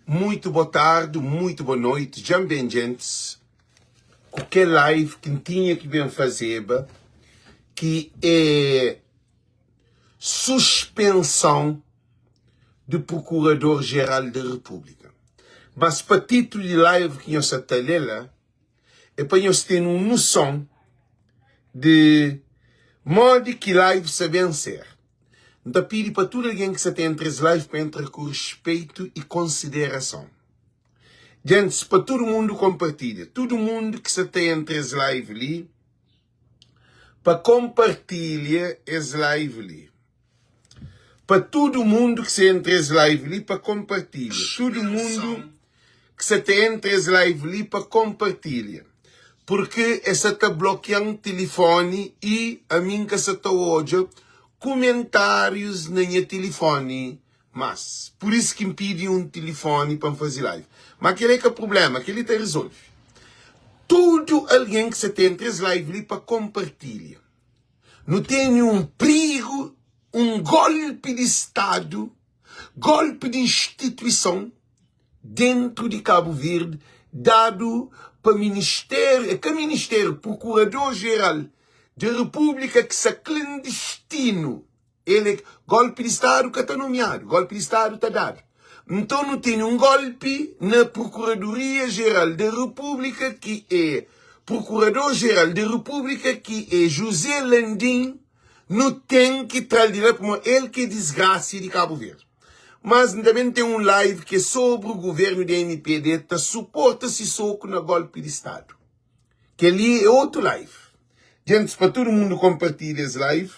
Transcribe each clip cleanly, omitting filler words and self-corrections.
Muito boa tarde, muito boa noite, dja N ben djentis ku kel live ki N tinha ki ben fazeba ki é suspensão di Procurador Geral da República. Mas pa titulu di live ki nhos sa ta lê la, é pa nhos ten un noson di modi ki live sa ben ser. N ta pidi pa tudu algen ki sa ta entra es live pa entra ku rispeitu i konsiderason. Djentis, pa tudu mundu konpartilha. Tudu mundu ki sa ta entra es live li, pa konpartilha es live li. Pa tudu mundu ki sa entra es live li pa konpartilha. Tudu mundu ki sa ta entra es live li pa konpartilha. Purki es sa ta blokia-m tilifoni i ami N ka sa ta odja kumentárius na nha tilifoni más. Pur isu ki N pidi un tilifoni pa N faze live. Má kel-li é ka prubléma, kel-li ta rizolve. Tudu algen ki sa ta entra es live li pa konpartilha. Nu tene un prigu, un golpi di Stadu, golpi di instituison dentru di Kabu Verdi dadu pa Ministériu, é ka Ministériu, Prokurador Jeral di Repúblika ki sa klandistinu. El é golpi di Stadu ka ta nomiadu, golpi di Stadu ta dadu. Nton nu tene un golpi na Prokuradoria Jeral da Repúblika ki é Prokurador Jeral da Repúblika ki é José Landim, nu ten ki tra-l di la pamodi el ki é disgrasia di Kabu Verdi. Mas N ta ben ten un live ki é sobri guvernu di mpd ta suporta Sissoco na golpi di Stadu. Kel-li é otu live. Djentis pa tudu mundu konpartilha es live.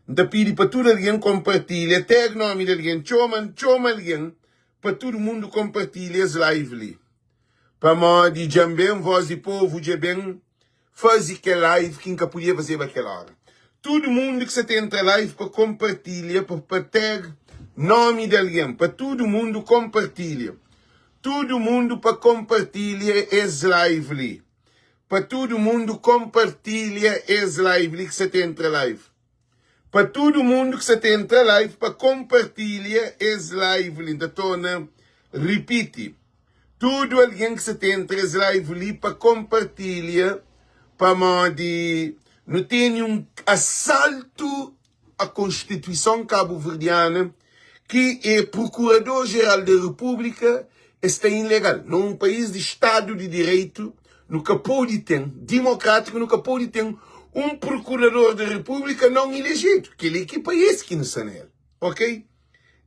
N ta pidi pa tudu algen konpartilha, tag nomi di algen, txoma, txoma algen pa tudu mundu konpartilha es live li. Pamodi dja N ben, Voz di Povu dja ben faze kel live ki N ka podia fazeba kel ora. Tudu mundu ki sa ta entra live pa konpartilha, pa, pa tag nomi di algen, pa tudu mundu konpartilha. Tudu mundu pa konpartilha es live li. Pa tudu mundu konpartilha es live li ki sa ta entra live. Pa tudu mundu ki sa ta entra live pa konpartilha es live li. N ta torna ripiti. Tudu algen ki sa ta entra es live li pa konpartilha pamodi nu tene un asaltu a Konstituison Kabuverdiana ki e Prokurador Jeral da Repúblika e sta ilegal. Na un país di Stadu di Direitu nu ka pode ten, dimokrátiku, nu ka pode ten un Prokurador da Repúblika non ilejidu. Kel-li ki país ki nu sta na el. Ok?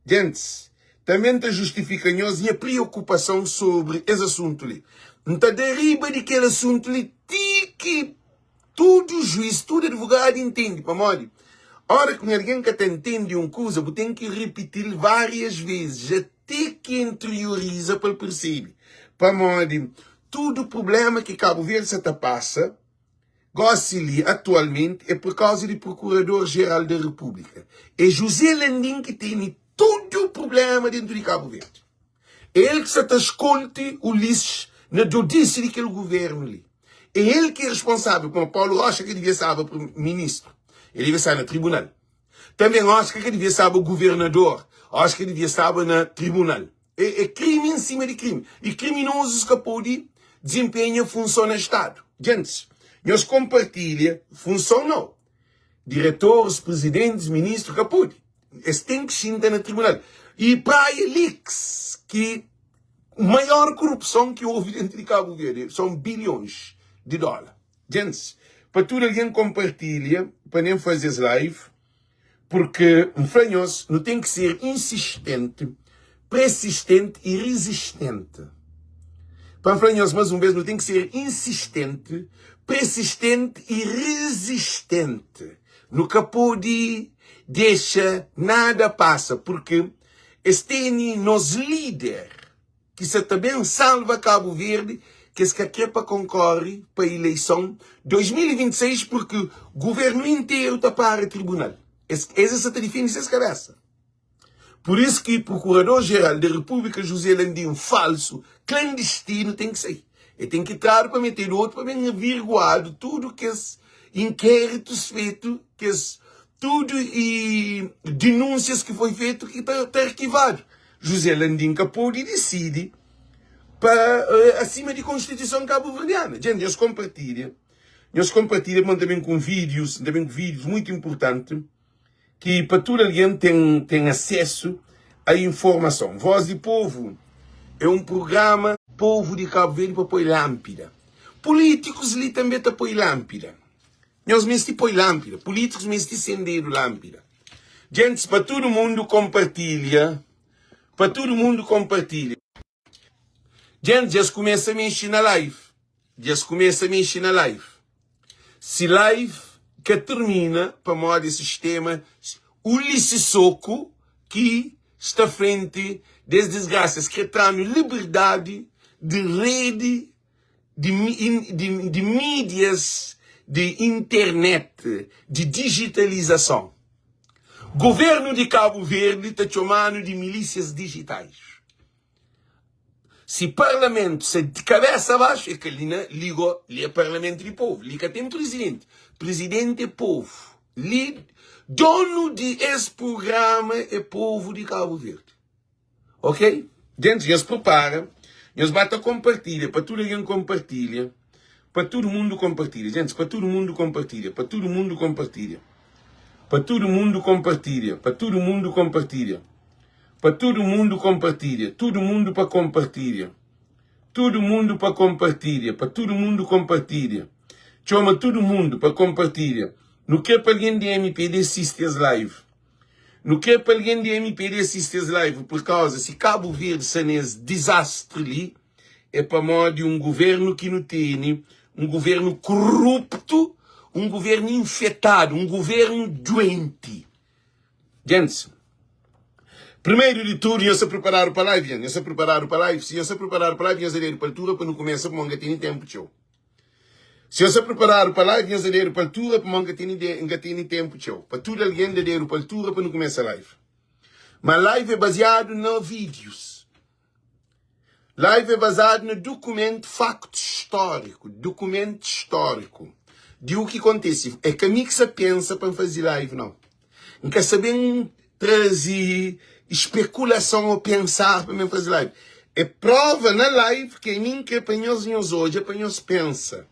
Gentis, tanbe N ta justifika nhos nha priokupason sobri es asuntu li. N ta da riba di kel asuntu li ti ki Tudu juiz, tudu advogadu intende, pamodi ora ki un algen ka ta intende un kuza, bu ten ki ripiti-l várias vezes até ki interioriza pa el persebe. Pamodi tudu prubléma ki Kabu Verdi sa ta pasa gósi li, atualmenti, é pur kauza di Prokurador Jeral da Repúblika. É José Landim ki tene tudu prubléma dentu di Kabu Verdi. É el ki sa ta skonte Ulisses na dodisi di kel guvernu li. É el ki é responsável, pamodi Paulo Rocha ka devia staba ministru, el devia staba na tribunal. Tanbê Oscar ka devia staba guvernador, Oscar devia staba na tribunal. É, é krimi en sima di krimi. I kriminozus ka pode dizenpenha funson na Stadu. Gentis, nhos konpartilha funson nau. Diretoris, prizidentis, ministru ka pode. Es ten ki xinta na tribunal. I Praia Leaks, ki maior korupson ki houve dentro di Cabo Verde, son bilhões di dólar. Gentis, pa tudu algen konpartilha, pa nen faze es live, porque N fla nhos, nu ten ki ser insistente, persistente i resistente. Pa N fla nhos mas un bes, nu ten ki ser insistente, persistente i resistente. Nu ka pode dexa nada pasa purki es tene nos lider ki sa ta ben salva Kabu Verdi ki es ka kre pa konkore pa ileison 2026 purki guvernu interu ta para tribunal. Es es sa ta difende ses kabesa. Pur isu ki Prokurador Jeral di Repúblika José Landim falsu, klandistinu ten ki sai. E ten ki tradu pa metedu otu pa ben averiguadu tudu kes inkéritus fetu, kes tudu i dinúnsias ki foi fetu ki ta, ta arkivadu. José Landim ka pode disidi pa asima di konstituison kabuverdiana. Djenti, nhos konpartilha, nhos konpartilha pamodi N ta ben ku vídius, N ta ben ku vídius mutu inpurtanti ki pa tudu algen ten ten asesu a informason. Voz di Povu é un prugrama. Povu di Kabu Verdi pa poi lánpida. Pulítikus li tanbe ta poi lánpida. Nhos meste poi lánpida. Pulítikus meste sendedu lánpida. Djentis, pa tudu mundu konpartilha, pa tudu mundu konpartilha. Djentis, dja es kumesa mexe na live. Dja es kumesa mexe na live. Si live ka tirmina pamodi sistema Ulisses Soco ki sta frenti des disgrasa. Es kre tra-nu liberdadi di redi di di di mídias di internet, di digitalizason. Governu di Kabu Verdi ta txoma-nu di milísias dijitais. Si parlamentu sta di kabesa baxu, é kel-li na li go, li é parlamentu di povu, li ka ten prizidenti, prizidenti é povu. Li donu di es prugrama é povu di Kabu Verdi. Ok? Gentis, nhos pripara, nhos ba ta konpartilha, pa tudu algen konpartilha, pa tudu mundu konpartilha. Gentis, pa tudu mundu konpartilha, pa tudu mundu konpartilha, pa tudu mundu konpartilha, pa tudu mundu konpartilha. Pa tudu mundu konpartilha Tudu mundu pa konpartilha Tudu mundu pa konpartilha Pa tudu mundu konpartilha Txoma tudu mundu pa konpartilha Nu kre pa algen di MPD sisti es live Nu kre pa algen di MPD sisti es live Pur kauza si Kabu Verdi sta nes dizastri li É pamodi un guvernu ki nu tene Un guvernu kuruptu Un guvernu infetadu Un guvernu duenti Gentis, primeiro di tudu, nhos sta preparadu pa live? Nhos sta preparadu pa live? Si nhos sta preparadu pa live, nhos da dedu pa altura pa nu kumesa, pamodi N ka tene tenpu txeu. Si nhos sta preparadu pa live, nhos da dedu pa altura pamodi N ka tene N ka tene tenpu txeu. Pa tudu algen da dedu pa altura pa nu kumesa live. Ma live é baziadu na vídius. Live é bazadu na dukumentu faktus stóriku, dukumentu stóriku di u ki kontise. É ka mi ki sa pensa pa N faze live nau. N ka sa ben traze spekulason ô pensar pa mi faze live. É prova na live ki ami N kre pa nhos nhos odja, pa nhos pensa.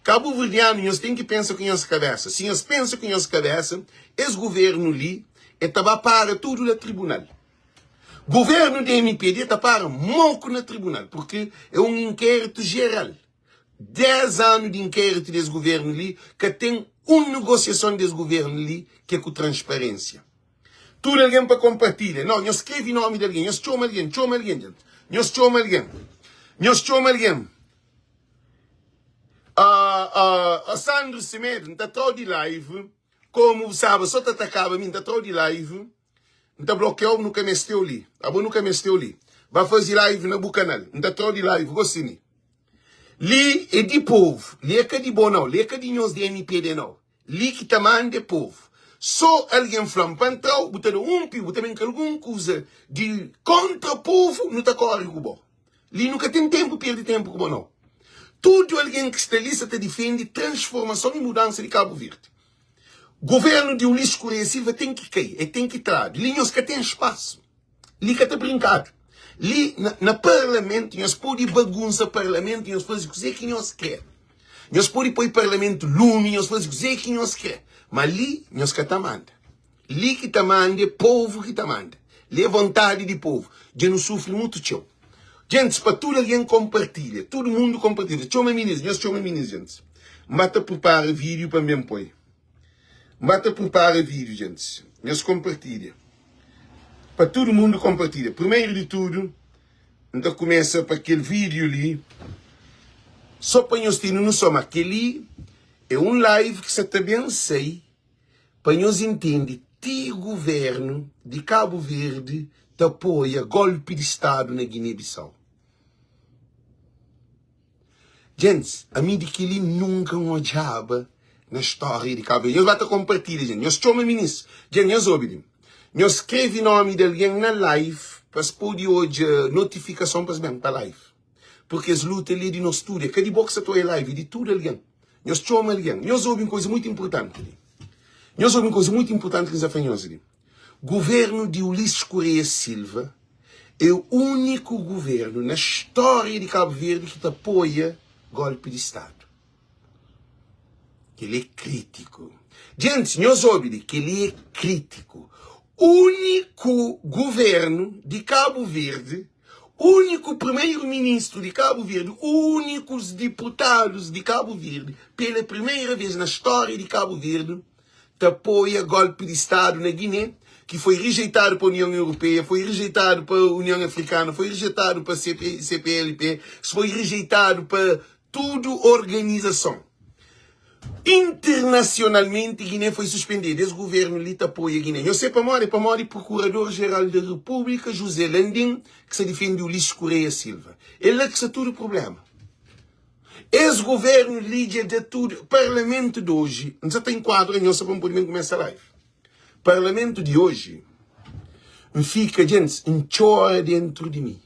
Kabuverdianu nhos ten ki pensa ku nhos kabesa. Si nhos pensa ku nhos kabesa, es guvernu li e ta ba para tudu na tribunal. Governo di MPD ta para moku na tribunal, porque é um inquérito geral. 10 anu di inquérito des governo li, ka ten um negociason des governo li ki é ku transparência. Tudo alguém pa compartilha. Não, nhos escreve nome de alguém, nhos txoma alguém, txoma alguém, gente. Nhos txoma alguém. Nhos txoma alguém. Ah, ah, ah, Sandro Semedo, nta trau di live, como bu sabe, só ta atacaba mi, nta trau di live. N ta blokiau nu ka mesteu li abo nu ka mesteu li ba fazi live na bu kanal N ta trau di live gosi mi li é di povo li é ka di bo nau li é ka di nhos di mpd nau li ki ta manda é povo so algen flam pa N trau bu ta da un pi bu ta ben ku algun kuza di kontra povo nu ta kori ku bo li nu ka ten tempu perdi tempu ku bo nau tudu algen ki sta li sa ta difendi transformason i mudansa di Kabu Verdi. Governo di Ulisses Correia Silva ten ki kai, e ten ki tradu. Li nhos ka ten spasu. Li ka ta brinkadu. Li na, na parlamentu nhos pode bagunsa parlamentu, nhos faze kuzê ki nhos kre. Nhos pode poi parlamentu lumi, nhos faze kuzê ki nhos kre. Ma li nhos ka ta manda. Li ki ta manda é povu ki ta manda. Li é vontadi di povu. Dja nu sufri mutu txeu. Gentis, pa tudu algen konpartilha. Tudu mundu konpartilha. Txoma minis, nhos txoma minis, gentis. N ba ta pripara vídiu pa N ben poi. N ba ta pripara vídiu, gentis. Nhos konpartilha. Pa tudu mundu konpartilha. Primeru di tudu, N ta kumesa pa kel vídiu li. Sô pa nhos tene noson ma kel-li é un live ki sa ta ben sai. Pa nhos intende ti governo di Cabo Verde ta apoia golpe di stado na Guiné Bissau. Gents, ami di keli nunka n odjaba na storia di Cabo Verde. Nhos ba ta compartilha gente, nhos txoma minis. Gente, nhos obi li. Nhos skrevi nomi di algen na live pa es podi odja notifikason pa es ben pa live. Porque es luta li é di nos tudu, é ka di bo ki sa ta oia live, é di tudu algen. Nhos txoma algen. Nhos obi un kuza mutu inpurtanti li. Nhos obi un kuza mutu inpurtanti ki N sta fla nhos li. Guvernu di Ulisses Correia Silva. É úniku guvernu na stória di Kabu Verdi ki ta apoia golpi di stadu. Kel-li é krítiku. Gentis, nhos obi li, kel-li é krítiku. Úniku guvernu di Kabu Verdi, úniku primeru-ministru di Kabu Verdi, únikus diputadus di Kabu Verdi, pela primeira vez na stória di Kabu Verdi, ta apoia golpi di stadu na Guiné, ki foi rijeitadu pa Union Europeia, foi rijeitadu pa Union Afrikana, foi rijeitadu pa CPLP, foi rijeitadu pa tudu organizason. Internasionalmenti Guiné foi suspendedu. Es guvernu li ta apoia Guiné. Nhos se pamodi? Pamodi Prokurador Jeral da Repúblika, José Landim, ki sta difende Ulisses Correia Silva. É la ki sta tudu prublema. Es governo li dja da tudo. Parlamento de hoje, N sa ta enquadra nhos só pa N pode ben kumesa live. Parlamento de hoje, N fika, djents, N txora dentro de mi.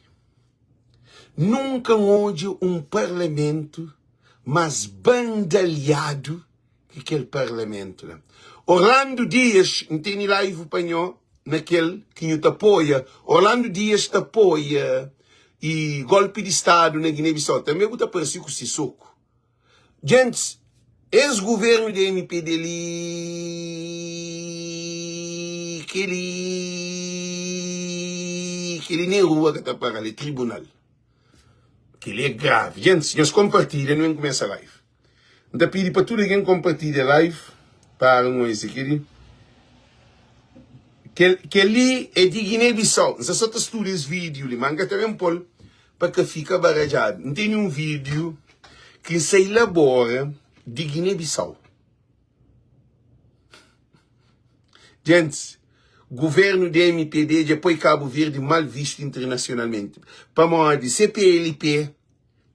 Nunka N odja un parlamento mas bandalhadu ki kel parlamento la. Orlando Dias, N tene live pa nho na kel ki nhu ta apoia. Orlando Dias ta apoia e golpe di stadu na Guiné-Bissau. Tanbe bu ta parse ku Sissoko. Gentis, es governo di MPD li, keli, keli nen rua ka ta para-l, é tribunal. Keli é gravi. Gentis, nhos konpartilha, nu ben kumesa live. N ta pidi pa tudu algen konpartilha live. Para un oi kel li. Kel, kel li é di Guiné-Bissau. N sta só ta studa es vídiu li, ma N ka ta ben pô-l pa ka fika baradjadu. N tene un vídiu ki N sa ilabora di Guiné-Bissau. Gentis, guvernu di MPD dja poi Kabu Verdi mal vistu internasionalmenti pamodi CPLP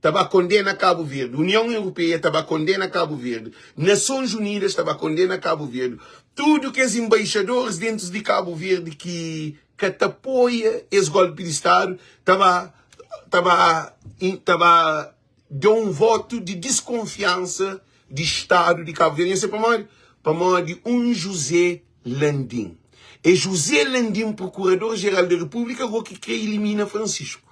ta ba kondena Kabu Verdi, Union Europeia ta ba kondena Kabu Verdi, Nasons Unidas ta ba kondena Kabu Verdi, tudu kes embaixadoris dentus di Kabu Verdi ki ka ta apoia es golpi di stadu ta ba ta ba ta ba da un votu di diskonfiansa di stadu di Kabu Verdi. Nhos sabe pamodi? Pamodi un José Landim. É José Landim, Procurador Geral da República, go ki kre ilimina Francisco.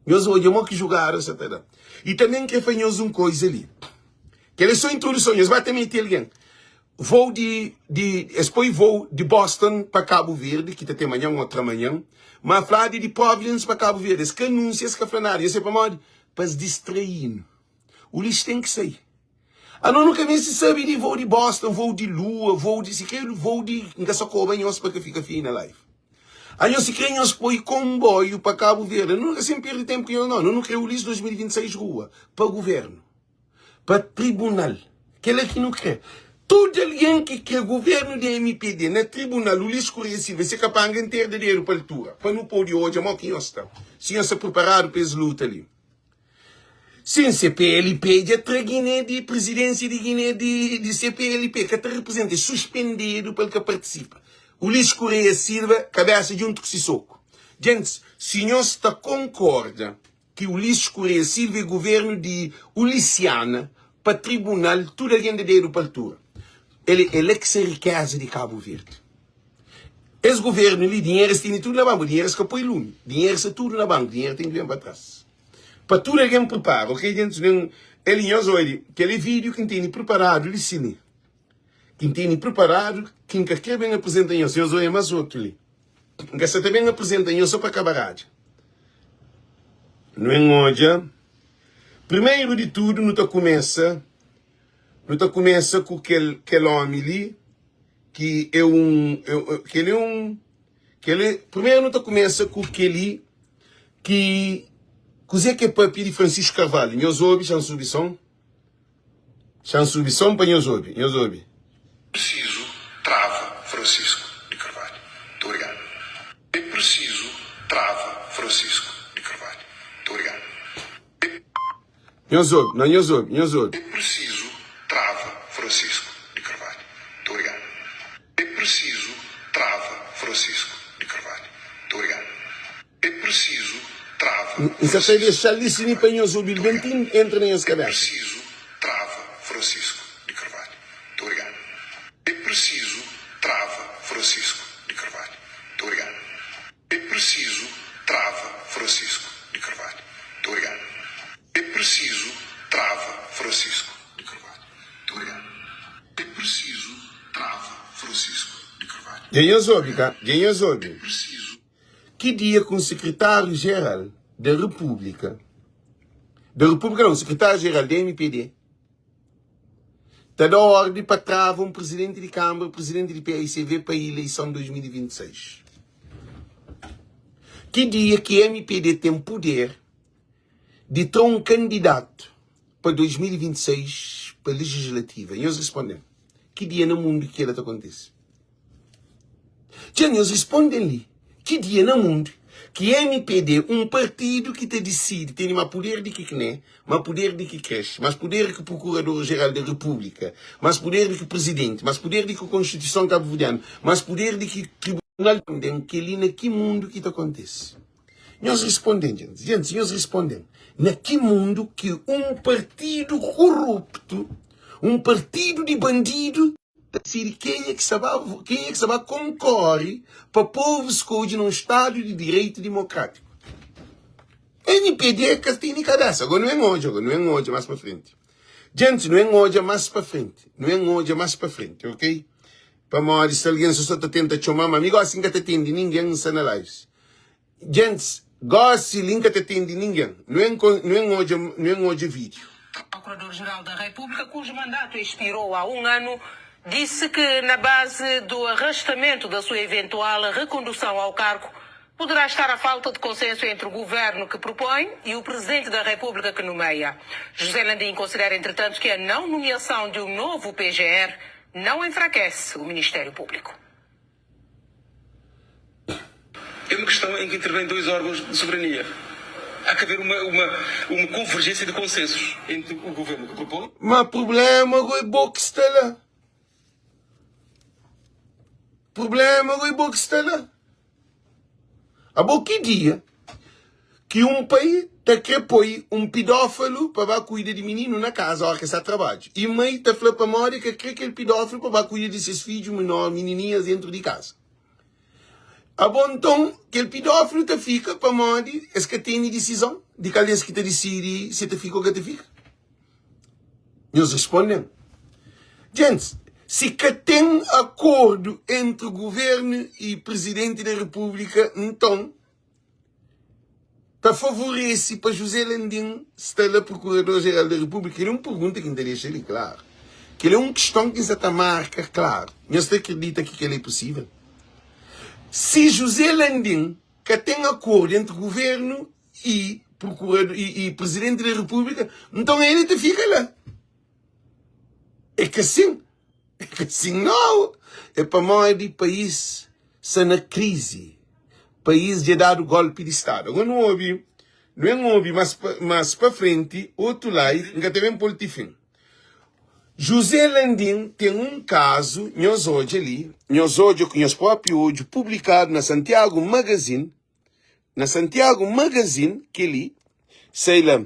Nhos odja mo ki jugada sa ta da. I tanbe N kre fla nhos un koiza li. Kel é so introduson, nhos ba ta mete algen. Vou di, di, es poi vou di Boston pa Kabu Verdi, ki ta ten manhan o otramanhan, ma fladu di Providence pa Kabu Verdi. Es ka anunsia, es ka fla nada. Nhos sabe pamodi? Pa es distrai-nu. Ulisses ten ki sai. Ano nu ka meste sabe di vou di Boston, vou di lua, vou di si kre vou di N ka sa koba nhos pa ka fika fia na live. Anhos si kre nhos poi konboiu pa Kabu Verdi. Ano nu ka sen perde tenpu ku nhos no. Nu kre Ulisses 2026 rua pa guvernu, pa tribunal. Kela ki nu kre. Tudu algen ki kre guvernu di MPD na tribunal Ulisses Correia Silva se kapanga N ter dedu pa altura pa nu pode odja mo ki nhos sta. Si nhos sta preparadu pa es luta li. Sin CPLP dja tra Guiné di prizidensia di Guiné di di CPLP ka ta reprezenta é suspendedu pa el ka partisipa. Ulisses Correia Silva kabesa djuntu ku Sissoko. Gentis, si nhos ta konkorda ki Ulisses Correia Silva é guvernu di Ulisiana pa tribunal tudu algen da dedu pa altura. El el é ki se rikeza di Kabu Verdi. Es guvernu li dinheru es tene tudu na banku, dinheru es ka poi lumi, dinheru sta tudu na banku, dinheru ten ki ben pa tras. Pa tudu algen pripara, ok gentis? Nen el nhos oi kel é vídiu ki N tene priparadu li si mi, ki N tene priparadu ki N ka kre ben aprizenta nhos. Nhos oia mas otu li. N ka sa ta ben aprizenta nhos so pa ka baradja. Nu en odja. Primeru di tudu nu ta kumesa, nu ta kumesa ku kel kel omi li ki é un, kel é un Kel-li, primeru nu ta kumesa ku kel-li ki kuzê ki é papia di Francisco Carvalho. Nhos obi, xa-m subi son. Xa-m subi son pa nhos obi. Nhos obi. Preciso trava Francisco de Carvalho. Muito obrigado. É preciso trava Francisco de Carvalho. Muito obrigado. É. Nhos obi, não, nhos obi, nhos obi. É preciso trava Francisco de Carvalho. Muito obrigado. É preciso trava Francisco de Carvalho. Muito obrigado. É preciso trava N sa ta Francisco dexa-l li de sini pa Carvalho. nhos obi-l Muito ben obrigado. ti entra na nhos É kabésa. preciso trava Francisco de Carvalho. Muito obrigado. É preciso trava Francisco de Carvalho. Muito obrigado. É preciso trava. Dja nhos obi, ka? Dja nhos obi. Ki dia ku un sekretáriu jeral da Repúblika, da Repúblika nau, sekretáriu jeral di mpd, ta da órdi pa trava un prizidenti di Kánmara, prizidenti di paicv pa ileison 2026? Ki dia ki mpd ten puder di tra un kandidatu pa 2026 pa legislativa? Nhos responde-m, ki dia na mundu ki kel-la ta kontise? Dja nhos responde-m li, ki dia na mundu ki mpd, un partidu ki ta disidi, tene ma puder di ki kne, ma puder di ki krex, mas puder ki Prokurador-Jeral di Repúblika, mas puder di ki Prizidenti, mas puder di ki Konstituison Kabuverdianu, mas puder di ki Tribunal, kel-li na ki mundu ki ta kontise? Nhos responde-m, djentis. Djentis, nhos responde-m. Na ki mundu ki un partidu koruptu, un partidu di bandidu ta disidi kenha ki sta ba, kenha ki sta ba konkore pa povu skodje na un stadu di direitu dimokrátiku? Mpd ka tene kabesa. Agora nu ben odja, agora nu ben odja más pa frenti. Djentis, nu ben odja más pa frenti. Nu ben odja más pa frenti, ok? Pamodi si algen sa ta tenta txoma-m, ami gosi N ka ta atende ningen, N sta na lives. Djentis, gosi li N ka ta atende ningen. Nu en nu en odja nu en odja vídiu. Procurador-Geral da República, cujo mandato expirou há um ano, disse que, na base do arrastamento da sua eventual recondução ao cargo, poderá estar a falta de consenso entre o governo que propõe e o presidente da República que nomeia. José Landim considera, entretanto, que a não nomeação de um novo PGR não enfraquece o Ministério Público. É uma questão em que intervêm dois órgãos de soberania. Há que haver uma, uma, uma convergência de consensos entre o governo que propõe. Ma problema go é bo ki sta la. Problema go é bo ki sta la. Abo ki dia ki un pai ta kre poi un pidófilu pa ba kuida di mininu na kaza óra ki el sta trabadju i mai ta fla pamodi el ka kre kel pidófilu pa ba kuida di ses fidju menor, minininhas dentru di kaza. Abo nton kel pidófilu ta fika pamodi es ka tene disizon di kal des ki ta disidi si el ta fika ô ka ta fika? Nhos responde-m. Gentis, si ka ten akordu entri guvernu i prizidenti di repúblika, nton ta favorese pa José Landim sta la prokurador-jeral di repúblika? Kel-li é un pergunta ki N ta dexa li klaru. Kel-li é un kiston ki N sa ta marka klaru. Nhos ta kridita ki kel-li é pusível? Si José Landim ka ten akordu entri guvernu i procurador i, i presidente da república, então ele te fica lá. É que assim, é que assim não. É pamodi país sta na crise. País dja dadu golpe de estado. Agora não ouvi, não ouvi mas mas pa frente outro live, nka ta ben pôl ti fim. José Landim ten un kazu, nhos odja li, nhos odja ku nhos própi odju publikadu na Santiago Magazine, Na Santiago Magazine, kel-li, sai la,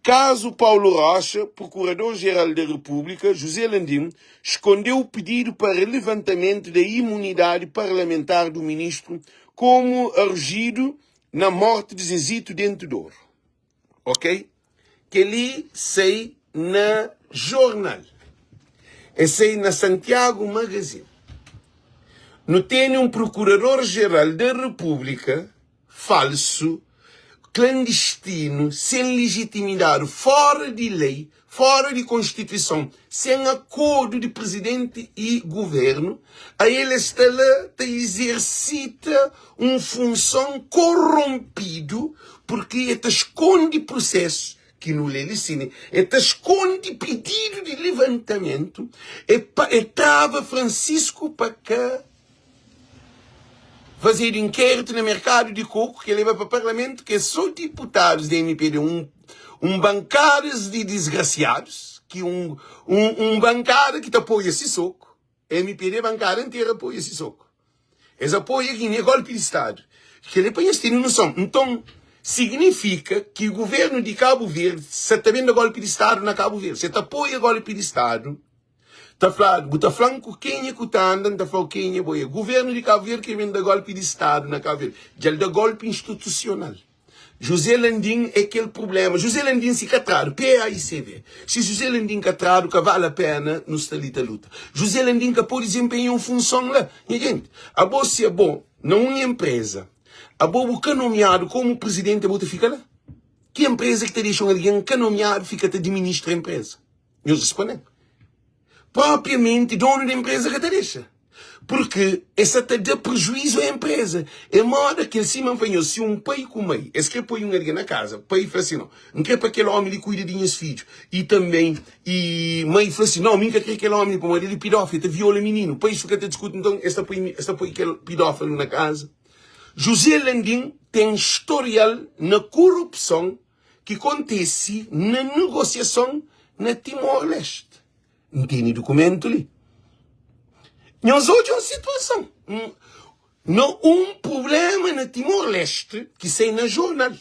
Caso Paulo Rocha, Procurador-Geral da República, José Landim, escondeu o pedido para levantamento da imunidade parlamentar do ministro como arguido na morte de Zezito Dente de Ouro. Ok? Kel-li sai na jornal. E sai na Santiago Magazine. Nu tene un Procurador-Geral da República falsu, klandistinu, sen lijitimidadi, fóra di lei, fóra di Konstituison, sen akordu di Prizidenti y Guvernu, ael es sta la ta izersita un funson koronpidu purki e ta skonde prusesu ki nu lé li sin, e ta skonde pididu di levantamentu, e pa e trava Francisco pa ka fazedu inkéritu na merkadu di koku ki e leba pa parlamentu ki é so diputadus di mpd un un bankadas di disgrasiadus ki un un un bankada ki ta apoia Sisoko mpd bankada interu apoia Sisoko es apoia Guiné golpi di stadu kel-li pa nhos tene noson nton signifika ki guvernu di Kabu Verdi sa ta ben da golpi di stadu na Kabu Verdi se ta apoia golpi di stadu Ta fladu, bu ta fla-m ku kenha ku ta anda, N ta fla-u kenha bo é. Guvernu di Kabu Verdi ki ben da golpi di stadu na Kabu Verdi. Dja el da golpi institusional. José Landim é kel problema. José Landim si ka tradu, PAICV, si José Landim ka tradu ka vale a pena nu sta li ta luta. José Landim ka pode desempenha un funson la. Nha gente, abo si abo na un empresa, abo bu ka nomiadu komu presidenti abo ta fika la? Ki empresa ki ta dexa un algen ka nomiadu fika ta administra empresa? Nhos responde-m. Propriamenti donu di empresa ka ta dexa. Purki e sa ta da prejuizu a empresa. E moda kel sima N fla nhos, si un pai ku mai es kre poi un algen na kaza, pai fla si, no, N kre pa kel omi li kuida di nhas fidju. I tanben i mai fla si, no, mi N ka kre kel omi li pamodi el e pidófilu, el ta viola mininu. Pais fika ta diskuti, nton es ta poi es ta poi kel pidófilu na kaza. José Landim ten storial na korupson ki kontise na negosiason na Timor Leste. N tene dukumentu li. Nhos odja un situason na un prubléma na Timor Leste ki sai na jornal,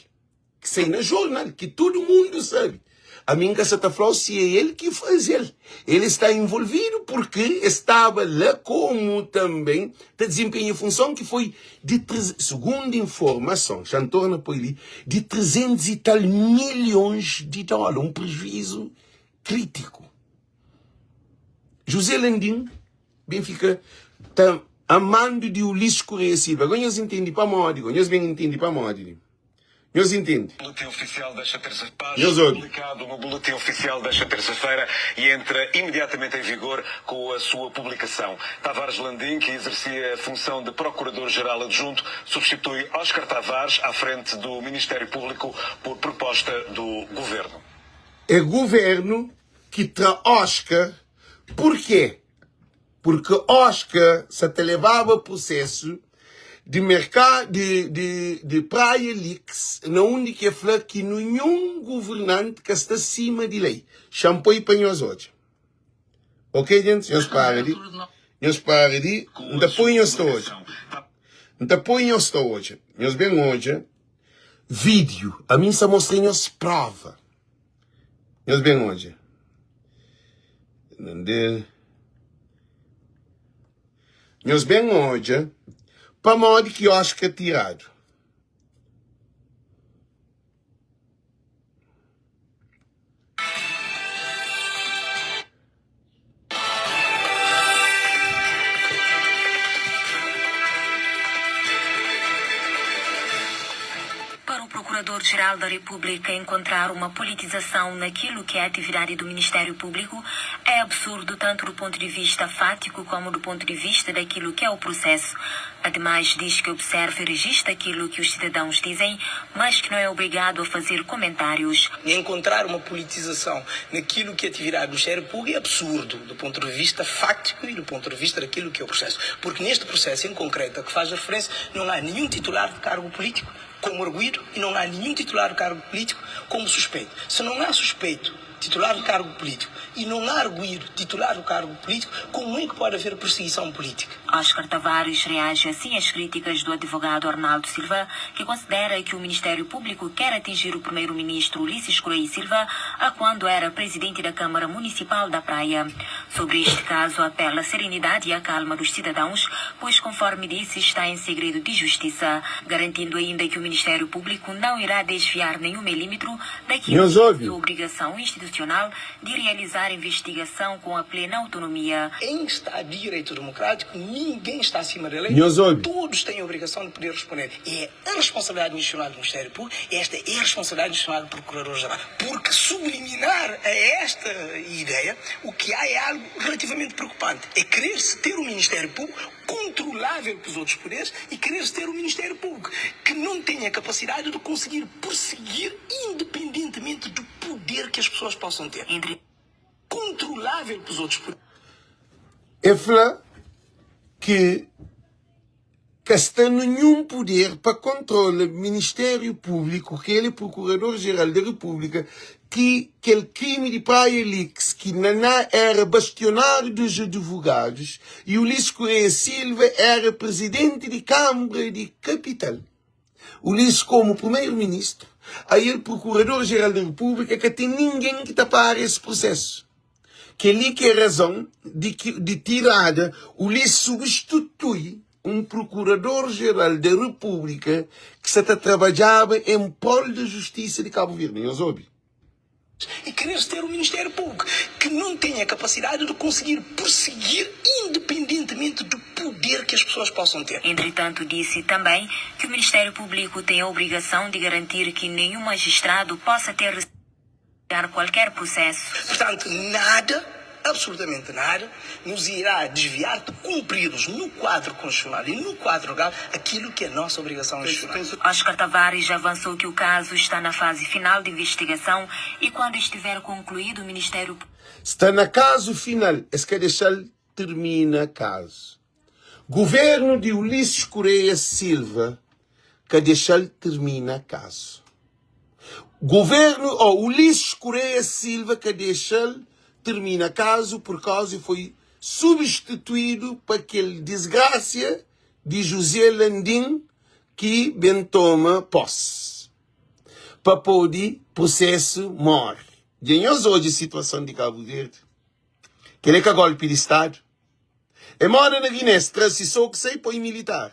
ki sai na jornal, ki tudu mundu sabe. Ami N ka sa ta fla-u si é el ki faze-l. El sta involvidu purki el staba la komu tanben ta dizinpenha funson ki foi di, sugundu informason, xa N torna poi li, di 300 i tal milhons di dóla, un prejuizu krítiku. José Landim ben fika ta amandu di Ulisses Correia Silva. Agora nhos intende pamodi, agora nhos ben intende pamodi li. Nhos intende? Boletim Oficial desta terça-feira Nhos obi. Publicado no Boletim Oficial desta terça-feira e entra imediatamente em vigor com a sua publicação. Tavares Landim, que exercia a função de Procurador-Geral Adjunto, substitui Oscar Tavares à frente do Ministério Público por proposta do Governo. É governo ki tra Oscar porquê? Porque Oscar sa ta lebaba processo di merka di di di Praia Leaks na undi ki e fla ki ninhun governante ka sta sima di lei. Xa-m poi pa nhos odja. Ok gentis, nhos para di nhos para di N ta poi nhos ta odja. N ta poi nhos ta odja. Nhos ben odja vídeo. Ami N sa mostra nhos prova. Nhos ben odja. Nhos ben odja pamodi ki Oscar tiradu. Para o Procurador-Geral da República encontrar uma politização naquilo que é a atividade do Ministério Público é absurdo tanto do ponto de vista fático como do ponto de vista daquilo que é o processo. Ademais, diz que observa e registra aquilo que os cidadãos dizem, mas que não é obrigado a fazer comentários. Encontrar uma politização naquilo que é atividade do Ministério Público é absurdo, do ponto de vista fáctico e do ponto de vista daquilo que é o processo. Porque neste processo em concreto a que faz referência, não há nenhum titular de cargo político como arguido e não há nenhum titular de cargo político como suspeito. Se não há suspeito titular de cargo político e não há arguido titular do cargo político, como é que pode haver perseguição política? Oscar Tavares reage assim às críticas do advogado Arnaldo Silva, que considera que o Ministério Público quer atingir o primeiro-ministro Ulisses Correia e Silva a quando era presidente da Câmara Municipal da Praia. Sobre este caso, apela à serenidade e à calma dos cidadãos, pois, conforme disse, está em segredo de justiça, garantindo ainda que o Ministério Público não irá desviar nenhum milímetro daquilo Nhos que é obi? sua obrigação institucional de realizar investigação com a plena autonomia. Em Estado de Direito Democrático, ninguém está acima da lei, Nhos obi? todos têm a obrigação de poder responder. É a responsabilidade institucional do Ministério Público, esta é a responsabilidade institucional do Procurador-Geral. Porque subliminar a esta ideia, o que há é algo relativamente preocupante. É querer-se ter um Ministério Público controlável pelos outros poderes e querer-se ter um Ministério Público que não tenha a capacidade de conseguir perseguir independentemente do poder que as pessoas possam ter. Entre. Controlável pelos outros poderes. É fla ki ka sta ninhun puder pa kontrola Ministériu Públiku, ki el é Prokurador-Jeral da Repúblika, ki kel krimi di Praia Leaks, ki Naná éra bastionáriu dos advogadus y Ulisses Correia Silva éra Prezidenti di Kanbra di Kapital. Ulisses komu Primeru-Ministru, ael Prokurador-Jeral da Repúblika, ka ten ningen ki ta para es prusésu. Kel-li ki é razon di ki di tirada Ulisses substitui. un Procurador-Geral da Repúblika ki sa ta trabadjaba en prol da Justisa di Kabu Verdi. Nhos obi. E querer ter um Ministério Público que não tenha a capacidade de conseguir perseguir independentemente do poder que as pessoas possam ter. Entretanto, disse também que o Ministério Público tem a obrigação de garantir que nenhum magistrado possa ter qualquer processo. Portanto, nada, absolutamente nada, nos irá desviar de cumprirmos no quadro constitucional e no quadro legal aquilo que é nossa obrigação institucional. Oscar Tavares avançou que o caso está na fase final de investigação e quando estiver concluído o Ministério. Sta na kazu final, es ka dexa-l tirmina kazu. Guvernu di Ulisses Correia Silva ka dexa-l tirmina kazu. Guvernu, oh, Ulisses Correia Silva ka dexa-l tirmina kazu purkauza e foi substituídu pa kel disgrasia di José Landim ki ben toma posi pa pode prusesu more. Dja nhos odja situason di Kabu Verdi? Kel é ka golpi di stadu? É moda na Guiné, es tra Sissoko sai poi militar.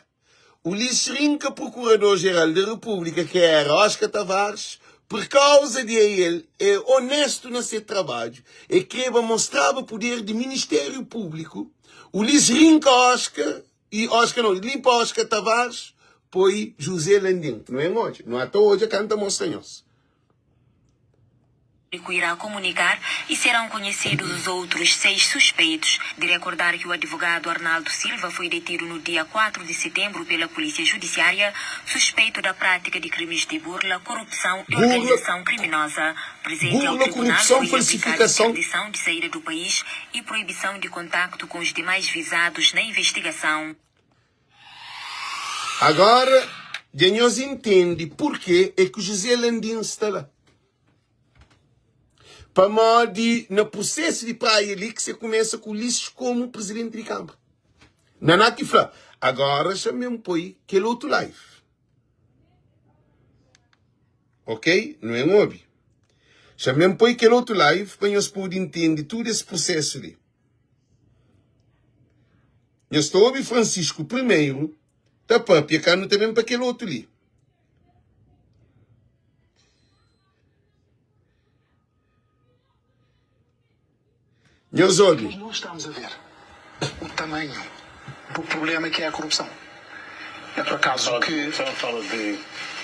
Ulisses rinka Procurador-Geral da República, ki éra Oscar Tavares, pur kauza di el é onéstu na se trabadju, e kreba mostraba puder di Ministériu Públiku. Ulisses rinka Oscar, i Oscar nau, limpa Oscar Tavares, poi José Landim. Nu ben odja, nu ata odja kanta mostra nhos. Público irá comunicar e serão conhecidos os outros seis suspeitos. De recordar que o advogado Arnaldo Silva foi detido no dia 4 de setembro pela Polícia Judiciária, suspeito da prática de crimes de burla, corrupção e Burla, organização criminosa. Presente ao burla, tribunal corrupção, foi aplicada falsificação. interdição de saída do país e proibição de contacto com os demais visados na investigação. Agora dja nhos intende purkê é ki José Landim sta la. Pamodi na prusesu di Praia li ki se kumesa ku Ulisses komu prizidenti di Kanbra. Naná ki fla, agora xa mi N poi kel otu live. Ok, nu en obi. Xa mi N poi kel otu live pa nhos pode intende tudu es prusesu li. Nhos ta obi Francisco primeiro ta papia ka nu ta ben pa kel otu li. Nhos obi. Nós não estamos a ver o tamanho do problema que é a corrupção. É por acaso Fala de que corrupção, fala de,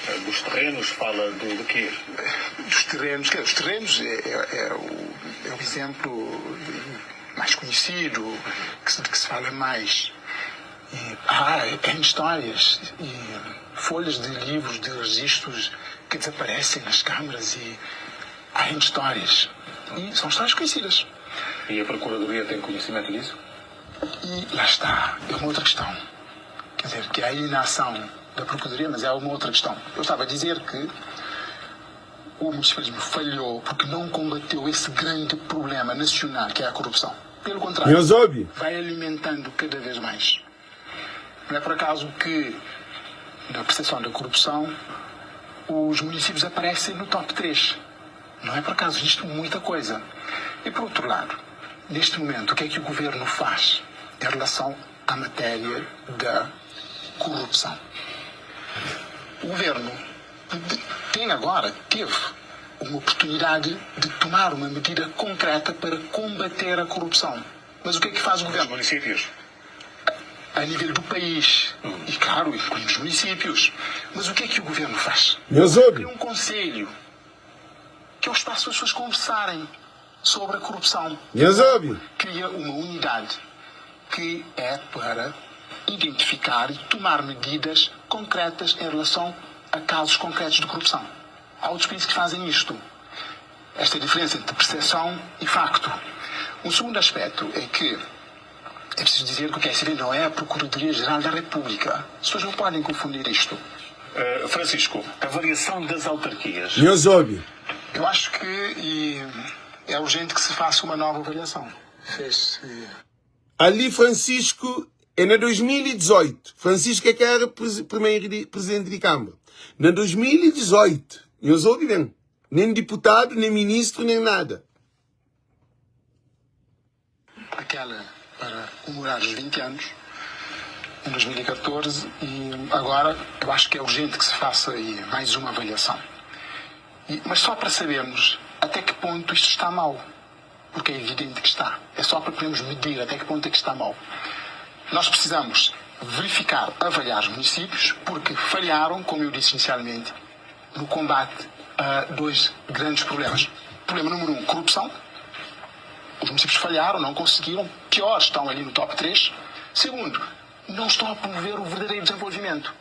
eh, dos terrenos, fala de, de quê? dos terrenos, quer dizer, os terrenos é, é- é o, é o exemplo mais conhecido, que se, de que se fala mais. E há N histórias e folhas de livros, de registros que desaparecem nas câmaras e há N histórias. E são histórias conhecidas. E a Procuradoria tem conhecimento disso? E lá está, é uma outra questão. Quer dizer, que há a inação da Procuradoria, mas é uma outra questão. Eu estava a dizer que o municipalismo falhou porque não combateu esse grande problema nacional que é a corrupção. Pelo contrário, Nhos obi. vai alimentando cada vez mais. Não é por acaso que, na percepção da corrupção, os municípios aparecem no top 3. Não é por acaso, existe muita coisa. E por outro lado, neste momento, o que é que o governo faz em relação à matéria da corrupção? O governo tem agora, teve uma oportunidade de tomar uma medida concreta para combater a corrupção. Mas o que é que faz o Nos governo? municípios? A nível do país e, claro, incluindo os municípios. Mas o que é que o governo faz? Nhos obi. Cria um conselho, que é o espaço para as pessoas conversarem sobre a corrupção. Nhos obi. Cria uma unidade que é para identificar e tomar medidas concretas em relação a casos concretos de corrupção. Há outros países que fazem isto. Esta é a diferença entre percepção e facto. Um segundo aspecto é que é preciso dizer que o QSV não é a Procuradoria-Geral da República. As pessoas não podem confundir isto. Uh, Francisco, avaliação das autarquias. Nhos obi. Eu acho que e, é urgente que se faça uma nova avaliação. Fez-se. Ali Francisco é na 2018. Francisco é que era primeiro di, presidente di Câmara. Na 2018, nhos obi ben, nem diputado, nem ministro, nem nada. Aquela para comemorar os 20 anos. em 2014 e agora eu acho que é urgente que se faça mais uma avaliação. E, mas só para sabermos até que ponto isto está mal, porque é evidente que está. É só para podermos medir até que ponto é que está mal. Nós precisamos verificar, avaliar os municípios, porque falharam, como eu disse inicialmente, no combate a dois grandes problemas. Problema número um, corrupção. Os municípios falharam, não conseguiram, pior, estão ali no top 3. Segundo, não estão a promover o verdadeiro desenvolvimento.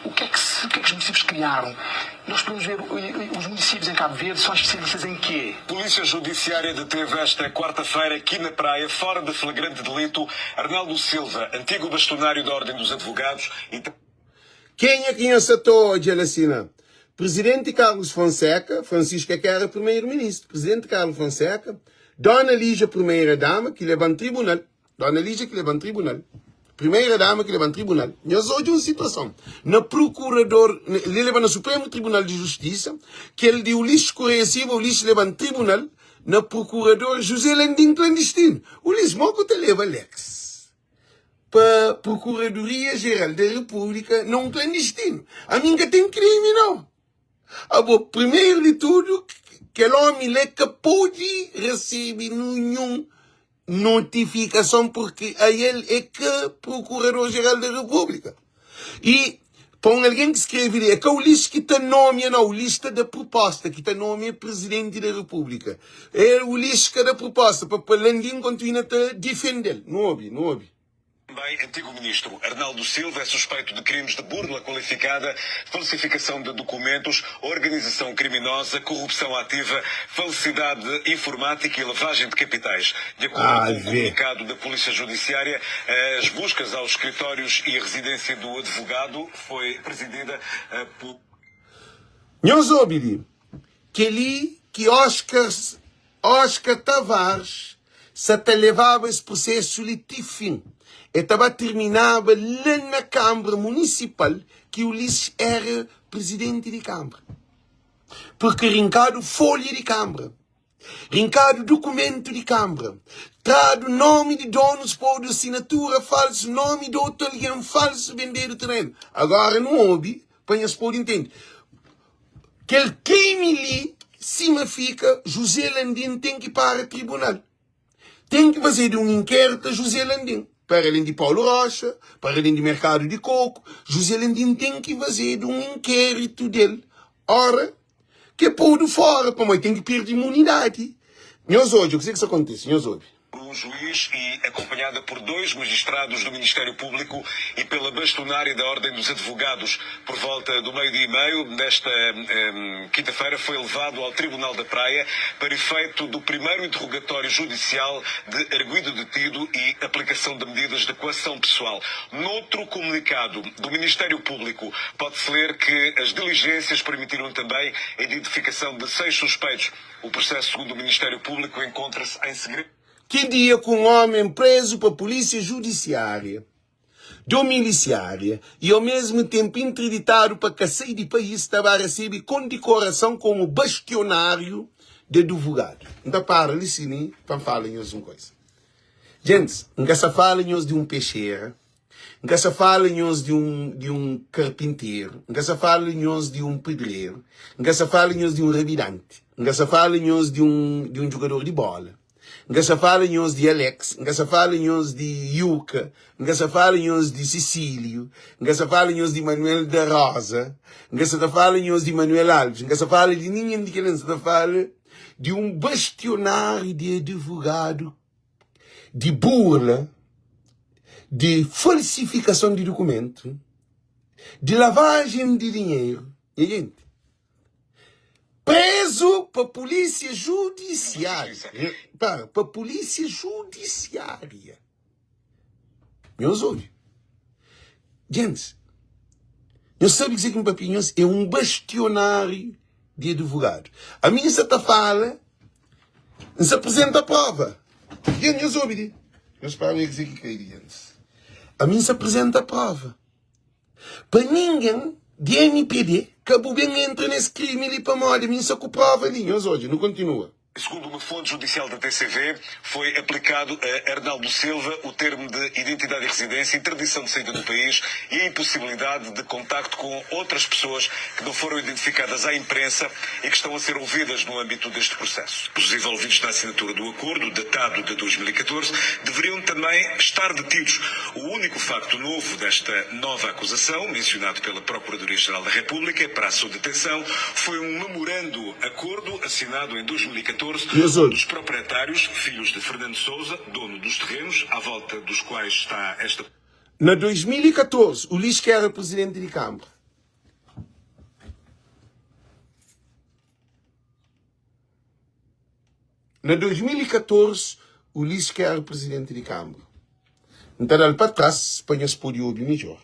O que é que, se, o que, é que os municípios criaram? Nós podemos ver os municípios em Cabo Verde são especialistas em quê? Polícia Judiciária deteve esta quarta-feira aqui na praia, fora de flagrante delito, Arnaldo Silva, antigo bastonário da Ordem dos Advogados e. Kenha ki nhos sa ta odja la sina? Presidenti Carlos Fonseca, Francisco é ki era primeiro ministro, Presidenti Carlos Fonseca, Dona Lígia primeira dama ki leba-m tribunal, Dona Lígia ki leba-m tribunal, primeira dama ki leba-m tribunal. Nhos odja un situason na procurador, li leba na Supremo Tribunal di Justisa, kel di Ulisses Correia Silva, Ulisses leba-m tribunal na procurador José Landim Clandestino. Ulisses, mo ku ta leba Alex? pa Procuradoria Geral da República na un clandestino. Ami N ka ten crime nau. Abo, primeiro di tudo, kel omi la ka pode recebe ninhun notificason porque a el é ka Procurador Geral da República. E pa un algen ki skrebe li, é ka Ulisses ki ta nomia nau, Ulisses ta da proposta, ki ta nomia Presidenti da República. É Ulisses ka da proposta pa pa Landim kontinua ta difende-l. Nu obi, nu obi. Também antigo ministro Arnaldo Silva é suspeito de crimes de burla qualificada, falsificação de documentos, organização criminosa, corrupção ativa, falsidade informática e lavagem de capitais. De acordo Ah, com o vê. comunicado da Polícia Judiciária, as buscas aos escritórios e residência do advogado foi presidida por. Nhos obi li, kel-li ki Oscar, Oscar Tavares sa ta levaba es prusesu li ti fin. E ta ba tirminaba la na Kanbra Munisipal ki Ulisses era prizidenti di Kanbra. Purki rinkadu folha di Kanbra. Rinkadu dukumentu di kanbra, tradu nomi di donus, podu asinatura falsu, nomi di otu algen falsu, bendedu terenu. Agora nu obi pa nhos podi ntende. Kel krimi li, sima fika, José Landim ten ki para tribunal. Ten ki fazedu un inkéritu a José Landim. Para alén di Paulo Rocha, para alén di merkadu di koku, José Landim ten ki fazedu un inkéritu del. Ora Ke podu fora pamodi ten ki perde imunidadi. Nhos odja kuzê ki sta kontise, nhos obi. Por um juiz e acompanhada por dois magistrados do Ministério Público e pela bastonária da Ordem dos Advogados. Por volta do meio-dia e meio desta quinta-feira foi levado ao Tribunal da Praia para efeito do primeiro interrogatório judicial de arguido detido e aplicação de medidas de coação pessoal. Noutro comunicado do Ministério Público, pode-se ler que as diligências permitiram também a identificação de seis suspeitos. O processo, segundo o Ministério Público, encontra-se em segredo. Ki dia ku un ómi prezu pa pulísia judisiária, domilisiária y au mesmu tenpu interditadu pa ka sai di país ta ba resebe kondikorason komu bastionáriu di advogadu. N ta para li si ni pa N fala nhos un koisa. Gentis, N ka sa fala nhos di un pexera, N ka sa fala nhos di un di un karpinteru, N ka sa fala nhos di un pedreru, N ka sa fala nhos di un rabidanti, N ka sa fala nhos di un di un djugador di bola, N ka sa fala nhos di Alex, N ka sa fala nhos di Yuka, N ka sa fala nhos di Cecílio, N ka sa fala nhos di Manuel da Rosa, N ka sa ta fala nhos di Manuel Alves, N ka sa fala di ningen di kel-la, N sa ta fala di un bastionáriu di advogadu di burla, di falsifikason di dukumentu, di lavajen di dinheru. Nha jenti, prezu pa pulísia judisiária, para, pa pulísia judisiária. Nhos obi. Gentis, nhos sabe kuzê ki N papia nhos? É un bastionáriu di advogadu. Ami N sa ta fala, N sa apresenta prova. Gentis, nhos obi li. Nhos para mi kuzê ki kai di gentis. Ami N sa apresenta prova. Pa ningen di MPD ka bu ben entra nes krimi li pamodi ami N sa ku prova li. Nhos odja, nu kontinua. Segundo uma fonte judicial da TCV, foi aplicado a Arnaldo Silva o termo de identidade e residência, interdição de saída do país e a impossibilidade de contacto com outras pessoas que não foram identificadas à imprensa e que estão a ser ouvidas no âmbito deste processo. Os envolvidos na assinatura do acordo, datado de 2014, deveriam também estar detidos. O único facto novo desta nova acusação, mencionado pela Procuradoria-Geral da República para a sua detenção, foi um memorando acordo assinado em 2014 Nhos um obi. dos proprietários, filhos de Fernando Sousa, dono dos terrenos, à volta dos quais está esta. Na 2014, Ulisses ki éra prizidenti di Kanbra. Na 2014, Ulisses ki éra prizidenti di Kanbra. N ta da-l pa tras pa nhos pode obi midjór.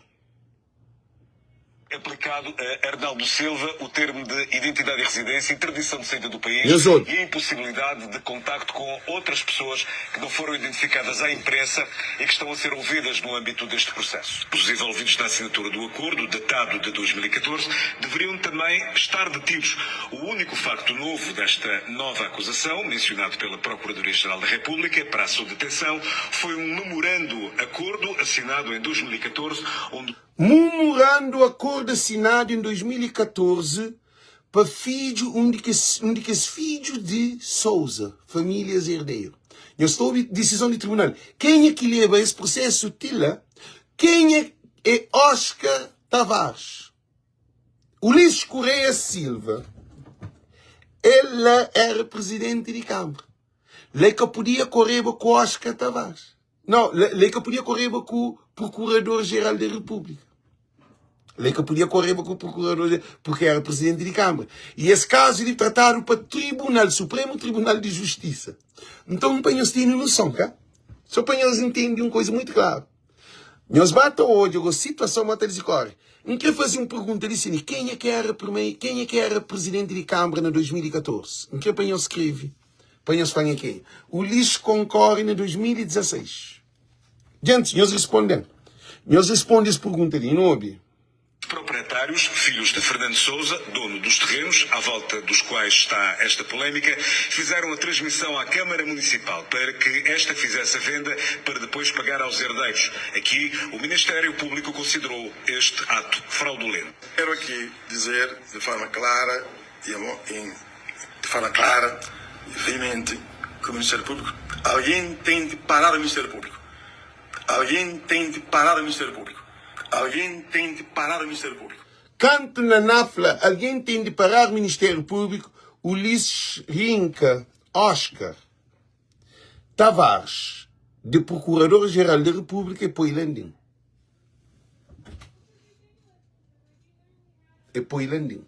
Aplicado a Arnaldo Silva o termo de identidade e residência, interdição de saída do país Nhos obi. e a impossibilidade de contacto com outras pessoas que não foram identificadas à imprensa e que estão a ser ouvidas no âmbito deste processo. Os envolvidos na assinatura do acordo, datado de 2014, deveriam também estar detidos. O único facto novo desta nova acusação, mencionado pela Procuradoria-Geral da República para a sua detenção, foi um memorando acordo assinado em 2014, onde. Murmurando akordu asinadu en 2014 pa fidju un di kes un di kes fidju di Sousa, famílias herdeiro. Nhos ta obi disizon di tribunal. Kenha ki leba es prosesu ti la? Kenha é Oscar Tavares? Ulisses Correia Silva, el la era prizidenti di Kanbra. La e ka podia koreba ku Oscar Tavares. Nau, la e ka podia koreba ku Prokurador Jeral di Repúblika. La e ka podia koreba ku Prokurador purki era prizidenti di Kanbra. I es kazu li tratadu pa Tribunal, Supremu Tribunal di Justisa. Nton, pa nhos tene noson, ka? So pa nhos ntende un kuza mutu klaru. Nhos ba ta odja go situason ma ta dizikore. N kre faze un pergunta li sini, kenha ki era primeiro, kenha ki era presidenti di Kambra na 2014? N kre pa nhos skreve, pa nhos fla nha kenha. Ulisses konkore na 2016. Gentis, nhos responde-m. Nhos responde es pergunta li, N obi. Proprietários, filhos de Fernando Sousa, dono dos terrenos, à volta dos quais está esta polémica, fizeram a transmissão à Câmara Municipal para que esta fizesse a venda para depois pagar aos herdeiros. Aqui, o Ministério Público considerou este ato fraudulento. Quero aqui dizer de forma clara e de forma clara e veemente que o Ministério Público, alguém tem de parar o Ministério Público. Alguém tem de parar o Ministério Público. Alguém tem de parar o Ministério Público. Kantu Naná fla alguém tem de parar Ministério Público, Ulisses rinka Oscar Tavares de Procurador Geral da República e poi Landim. E poi Landim.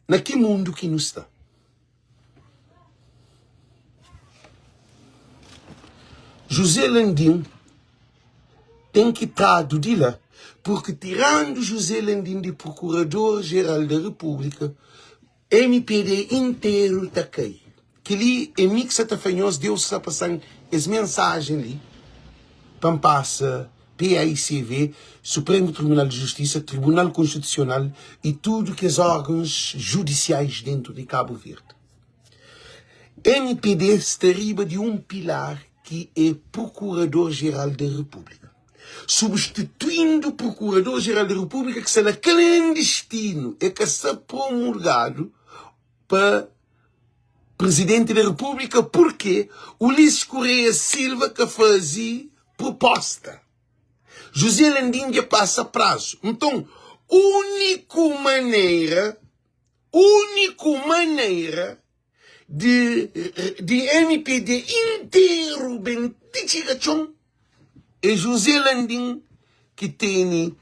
Na ki mundu ki nu sta? José Landim ten ki tradu di la, purki tirandu José Landim di Procurador Geral da República, MPD interu ta kai. Kel-li é mi ki sa ta fla nhos, Deus sta pasa-m es mensajen li pa N pasa PAICV, Supremu Tribunal di Justisa, Tribunal Konstitusional y tudu kes órgãus judisiais dentu di Kabu Verdi. MPD sta riba di un pilar ki é Prokurador Jeral da Repúblika. Substituindu Prokurador Jeral da Repúblika ki sta na klandistinu, e ka sta promulgadu pa Presidente da República porque Ulisses Correia Silva ka faze proposta. José Landim dja pasa prazo. Nton, úniku manera, úniku manera di, di MPD interu ben ti txiga txon É José Landim ki tene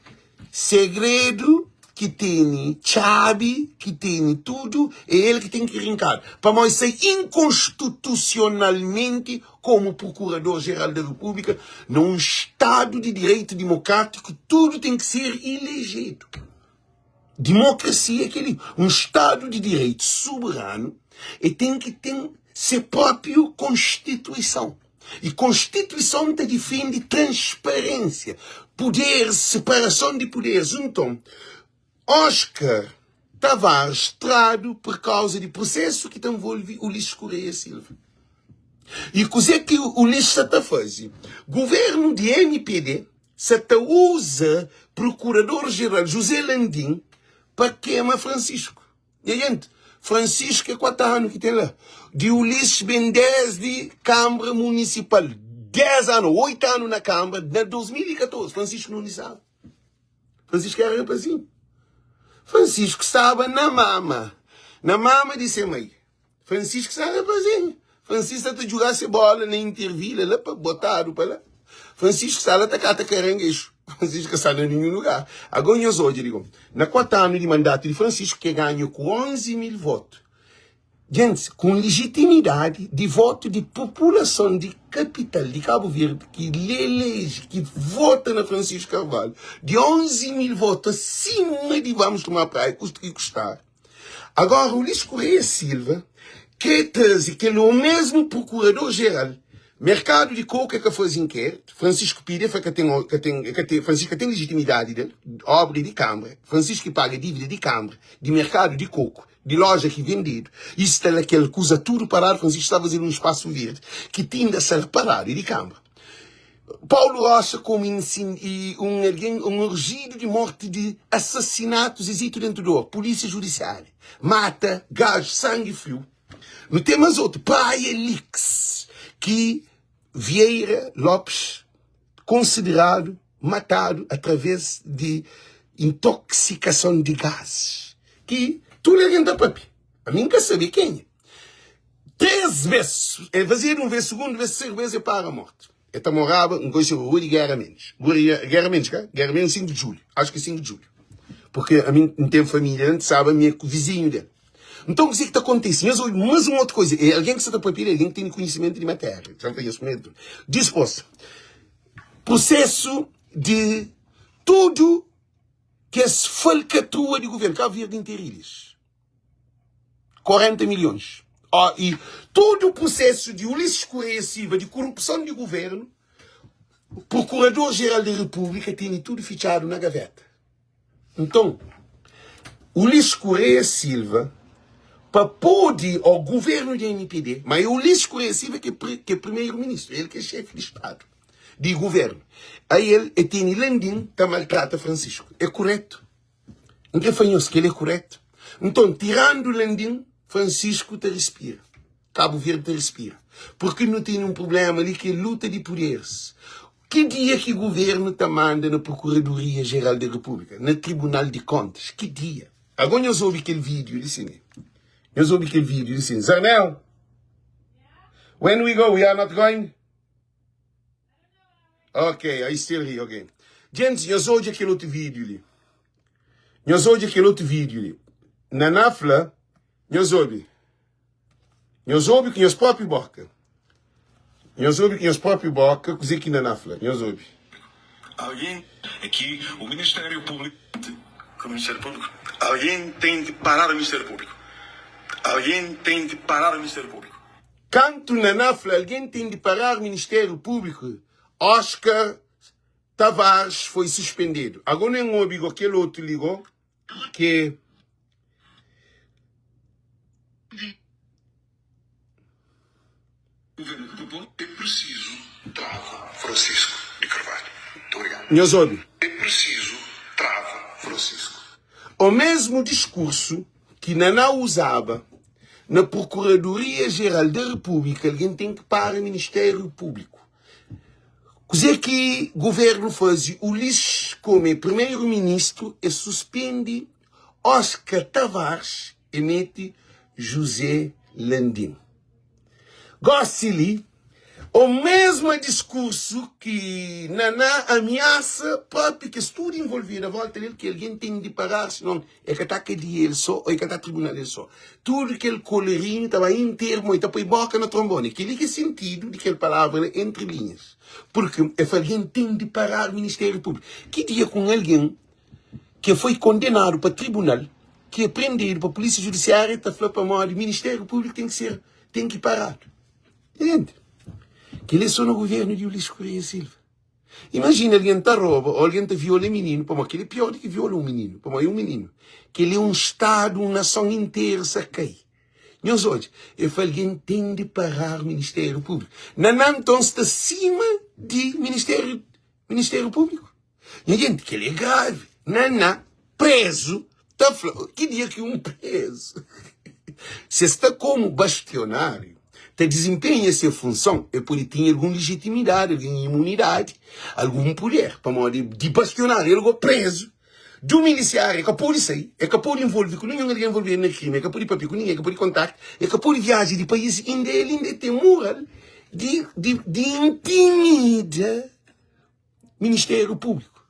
segredu, ki tene txabi, ki tene tudu, é el ki ten ki rinkadu. Pamodi sai inkonstitusionalmenti komu Prokurador Jeral da Repúblika na un Stadu di Direitu Dimokrátiku, tudu ten ki ser ilejedu. Dimokrasia é kel-li. Un Stadu di Direitu soberanu e ten ki ten se própiu Konstituison. E Konstituison ta difende transparênsia, puderis, separason di puderis. Nton, Oscar. Tavares tradu pur kauza di prusesu ki ta nvolve Ulisses Correia Silva. I kuzê ki Ulisses sa ta faze? Guvernu di mpd sa ta uza Prokurador-Jeral José Landim pa kema Francisco. Nha jenti, Francisco é 4 anu ki ten la. Di Ulisses ben desdi Kambra Munisipal. 10 anu, 8 anu na Kambra, na 2014, Francisco Nunes staba. Francisco era rapazinhu. Francisco staba na mama, na mama di se mai. Francisco staba rapazinhu. Francisco sta ta djuga se bola na Intervila la pa botadu pa la. Francisco sta la ta kata karangueju. Francisco ka sta na ninhun lugar. Ago nhos odja di como na 4 anu di mandatu di Francisco ke ganha ku 11 mil votu. Gentis ku un lijitimidadi di votu di populason di kapital di Kabu Verdi ki eleji, ki vota na Francisco Carvalho di 11 mil votu asima di vamos tomar praia kusta ki kustar. Agora Ulisses Correia Silva kre traze kel o mesmu prokurador jeral Merkadu di koku é ka faze inkéritu, Francisco pidi, el fla ka ten, ka ten, ka ten, Francisco ka ten lijitimidadi del, obra é di Kambra, Francisco ki paga dívida di Kambra, di merkadu di koku, di loja ki vendedu, i sta la kel kuza tudu paradu, Francisco sta fazedu un spasu verdi ki ti inda sta la paradu, é di Kambra. Paulo Rocha komu un algen, un urjidu di morti di asasinatus Zezito dentu dor, polísia judisiária, mata gaju sangi friu. Nu ten mas otu, Praia Leaks, ki Vieira Lopes konsideradu matadu através di intoksikason di gazis, ki tudu algen ta papia. Ami N ka sabe kenha. 3 bes, el fazedu un bes, sugundu bes, terseru bes, el para mortu. El ta moraba, N konxe rua di Guerra Mendes. Guerra Mendes, ka? Guerra Mendes, 5 di Julhu. Acho ki 5 di Julhu. Porque ami N ten família la, N staba mi é ku vizinhu del. Nton, kuzê ki ta kontise? Nhos obi más un otu koza. É algen ki sta ta papia li, algen ki ten konhisimentu di matéria. Dja N fla nhos primeru di tudu. Dispôs, prusésu di tudu kes falkatrua di guvernu, Kabu Verdi interu ilhas, 40 milhons. Ó, i tudu prusésu di Ulisses Correia Silva di korupson di guvernu, Prokurador-Jeral di Repúblika tene tudu fitxadu na gaveta. Nton, Ulisses Correia Silva, pa pode, ó, governo di MPD, ma é Ulisses Correia Silva ki é, ki é primeiro-ministro, el ki é chefe di Estado, di governo. Aí el, é tene Landim ta maltrata Francisco. É correto? N kre fla nhos, kel é correto? Nton, tirando Landim, Francisco ta respira. Cabo Verde ta respira. Porque nu tene un problema li ki é luta di poderes. Ki dia ki governo ta manda na Procuradoria Geral da República? Na Tribunal de Contas? Ki dia? Agora nhos obi kel vídeo li sin. Nhos obi kel vídeo li sin. Zanel, when we go, we are not going? Ok, I still here, ok. Gente, nhos odja kel otu vídeo li. Nhos odja kel otu vídeo li. Naná fla, nhos obi. Nhos obi ku nhos própi boka. Nhos obi ku nhos própi boka kuzê ki Naná fla. Nhos obi. Alguém. Aqui, o Ministério Público. Que o Ministério Público. Alguém tem de parar o Ministério Público. Alguém tem de parar o Ministério Público. Kantu Naná fla algen ten di parar Ministério Público, Oscar Tavares foi suspendedu. Ago nen obi go kel otu li go ke. Governo que propõe. É preciso trava Francisco de Carvalho. Muito obrigado. Nhos obi. É preciso trava Francisco. O mesmu diskursu ki Naná uzaba na Prokuradoria Jeral da Repúblika, algen ten ki para Ministériu Públiku. Kuzê ki governu faze? Ulisses Come, primeru-ministru, e suspende Oscar Tavares e mete José Landim. Gósi li, o mesma diskursu ki Naná amiasa própi kes tudu involvidu a volta del ki algen ten di parar sinon e ka ta kadia el so o e ka ta tribunal el so. Tudu kel kolerinhu ta ba intermo e ta poi boka na trombone. Kel-li ki é sintidu di kel palavra la entri linhas. Purki e fla algen ten di parar Ministériu Públiku. Ki dia ku un algen ki foi kondenadu pa tribunal, ki é prendedu pa polísia judisiária ta fla pamodi Ministériu Públiku ten ki ser, ten ki paradu. Entende? Kel-li é sô na governu di Ulisses Correia Silva. Imajina algen ta roba ô algen ta viola mininu, pamodi kel-li é piór di ki viola un mininu, pamodi é un mininu. Kel-li é un stadu, un nason interu sa kai. Nhos odja, el fla algen ten di parar Ministériu Públiku. Naná nton sta sima di Ministériu Ministériu Públiku. Nha genti, kel-li é gravi. Naná prezu ta fla, ki dia ki un prezu se sta komu bastionáriu ta dizinpenha se funson, el pode tinha algun lijitimidadi, algun imunidadi, algun puder, pamodi di bastionáriu el go prezu. Dumilisiáriu, e ka pode sai, e ka pode involve ku ninhun algen involvidu na krimi, e ka pode papia ku ningen, e ka pode kontakta, e ka pode viaja di país, inda el inda e ten mural di di di intimida Ministériu Públiku.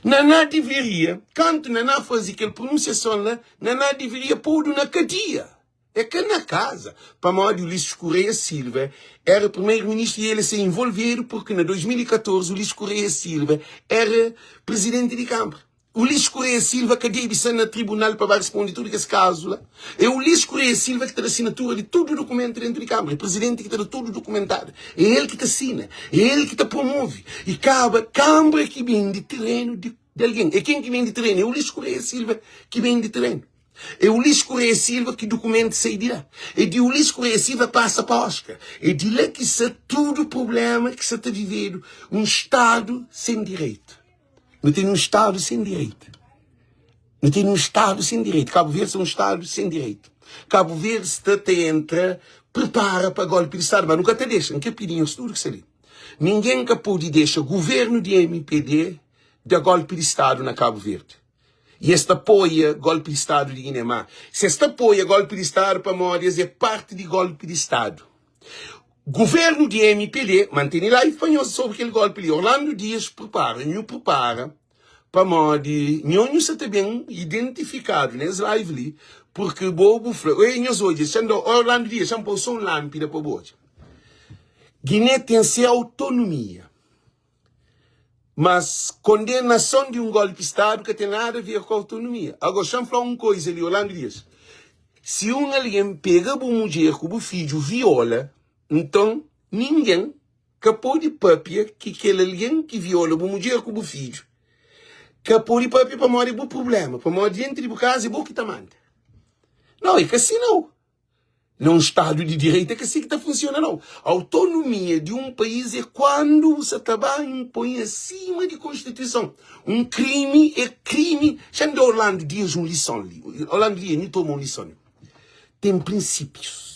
Naná diviria, kantu Naná faze kel prununsiason la, Naná diviria podu na kadia. É ka na kaza, pamodi Ulisses Correia Silva era primeiro-ministro e ele se envolvedu porque na 2014 Ulisses Correia Silva era presidente di Câmara. Ulisses Correia Silva ka debe sta na tribunal pa ba responde tudu kes kazu la. É Ulisses Correia Silva ki ta da sinatura di tudu dukumentu dentu di Câmara. É presidente ki ta da tudu dukumentadu. É el ki ta sina, é el ki ta promove. E kaba Câmara ki bende terenu di algen. É ken ki bende terenu? É Ulisses Correia Silva ki bende terenu. É Ulisses Correia Silva ki dukumentu sai di la. É di Ulisses Correia Silva pasa pa Oscar. É di la ki sa tudu prublema ki sa ta vivedu. Un stadu sen direitu. Nu tene un stadu sen direitu. Nu tene un stadu sen direitu. Kabu Verdi sta un stadu sen direitu. Kabu Verdi sta ta entra, pripara pa golpi di stadu, ma nu ka ta dexa. N kre pidi nhos tudu ki sta li. Ningen ka pode dexa guvernu di MPD da golpi di stadu na Kabu Verdi. I es ta apoia golpi di stadu di Guiné. Má, si es ta apoia golpi di stadu pamodi es é parti di golpi di stadu. Guvernu di MPD mantene live pa nhos sobri kel golpi li. Orlando Dias pripara, nhu pripara pamodi nho nhu sa ta ben identifikadu nes live li purki bo bu fla, oi nhos odja, xa-m da, Orlando Dias, xa-m pô-u sô un lánpida pa bu odja. Guiné ten se autonomia. Mas kondenason di un golpi stadu ka ten nada a ver ku autonomia. Ago, xa-m fla un koiza li, Orlando Dias. Si un algen pega bu mudjer ku bu fidju viola, nton ningen ka pode papia ki kel algen ki viola bu mudjer ku bu fidju ka pode papia pamodi é bu prubléma, pamodi dentru di bu kaza é bo ki ta manda. Nau, é ka si nau. Na un stadu di direitu é ka si ki ta funsiona nau. Autonomia di un país é kuandu bu sa ta ba inpoi asima di konstituison. Un krimi é krimi. Xa-m da Orlando Dias un lison li. Orlando Dias, nhu toma un lison li. Ten prinsípius.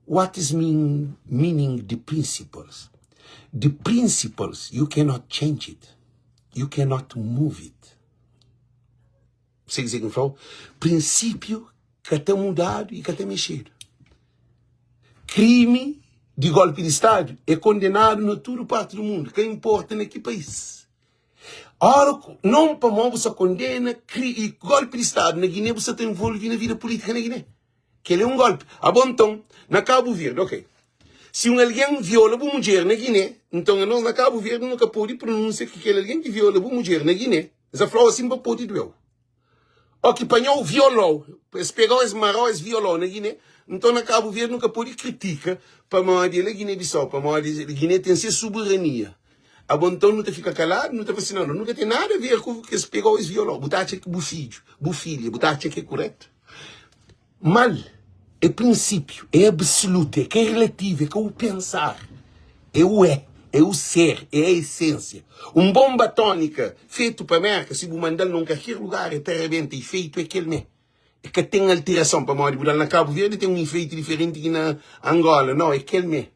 What is mean, meaning the principles? The principles, you cannot change it. You cannot move it. Sabe kuzê ki N fla-u? Prinsípiu ka ta mudadu i ka ta mexedu. Krimi di golpi di stadu é kondenadu na tudu parti di mundu, ka inporta na ki país. Ora ku non pamodi bu sta kondena kri golpi di stadu na Giné, bu sta ta involvi na vida pulítika na Giné. Kel é un golpi. Abo nton, na Kabu Verdi, ok. Si un algen viola bu mudjer na Giné, nton anos na Kabu Verdi nu ka pode prununsia ki kel algen ki viola bu mudjer na Giné, es ta fla-u asin pa pode dueu. O ki panha-u, viola-u, es pega-u, es mara-u, es viola-u na Giné, nton na Kabu Verdi nu ka pode kritika pamodi el é Giné-Bisau, pamodi Giné ten se soberania. Abo nton nu ta fika kaladu, nu ta fla si, nau, nu ka ten nada a ver ku es pega-u, es viola-u. Bu ta atxa ki bu fidju, bu filha, bu ta atxa ki é kuretu? Mal é prinsípiu, é absolutu, é ka relativu, é ka u pensar, é u é, é u ser, é a essensia. Un bonba atónika fetu pa Mérka, si bu manda-l na un kalker lugar, el ta rabenta, ifeitu é kel mé. É ka ten alterason, pamodi bu da-l na Kabu Verdi, ten un ifeitu diferenti ki na Angola. Nau, é kel mé.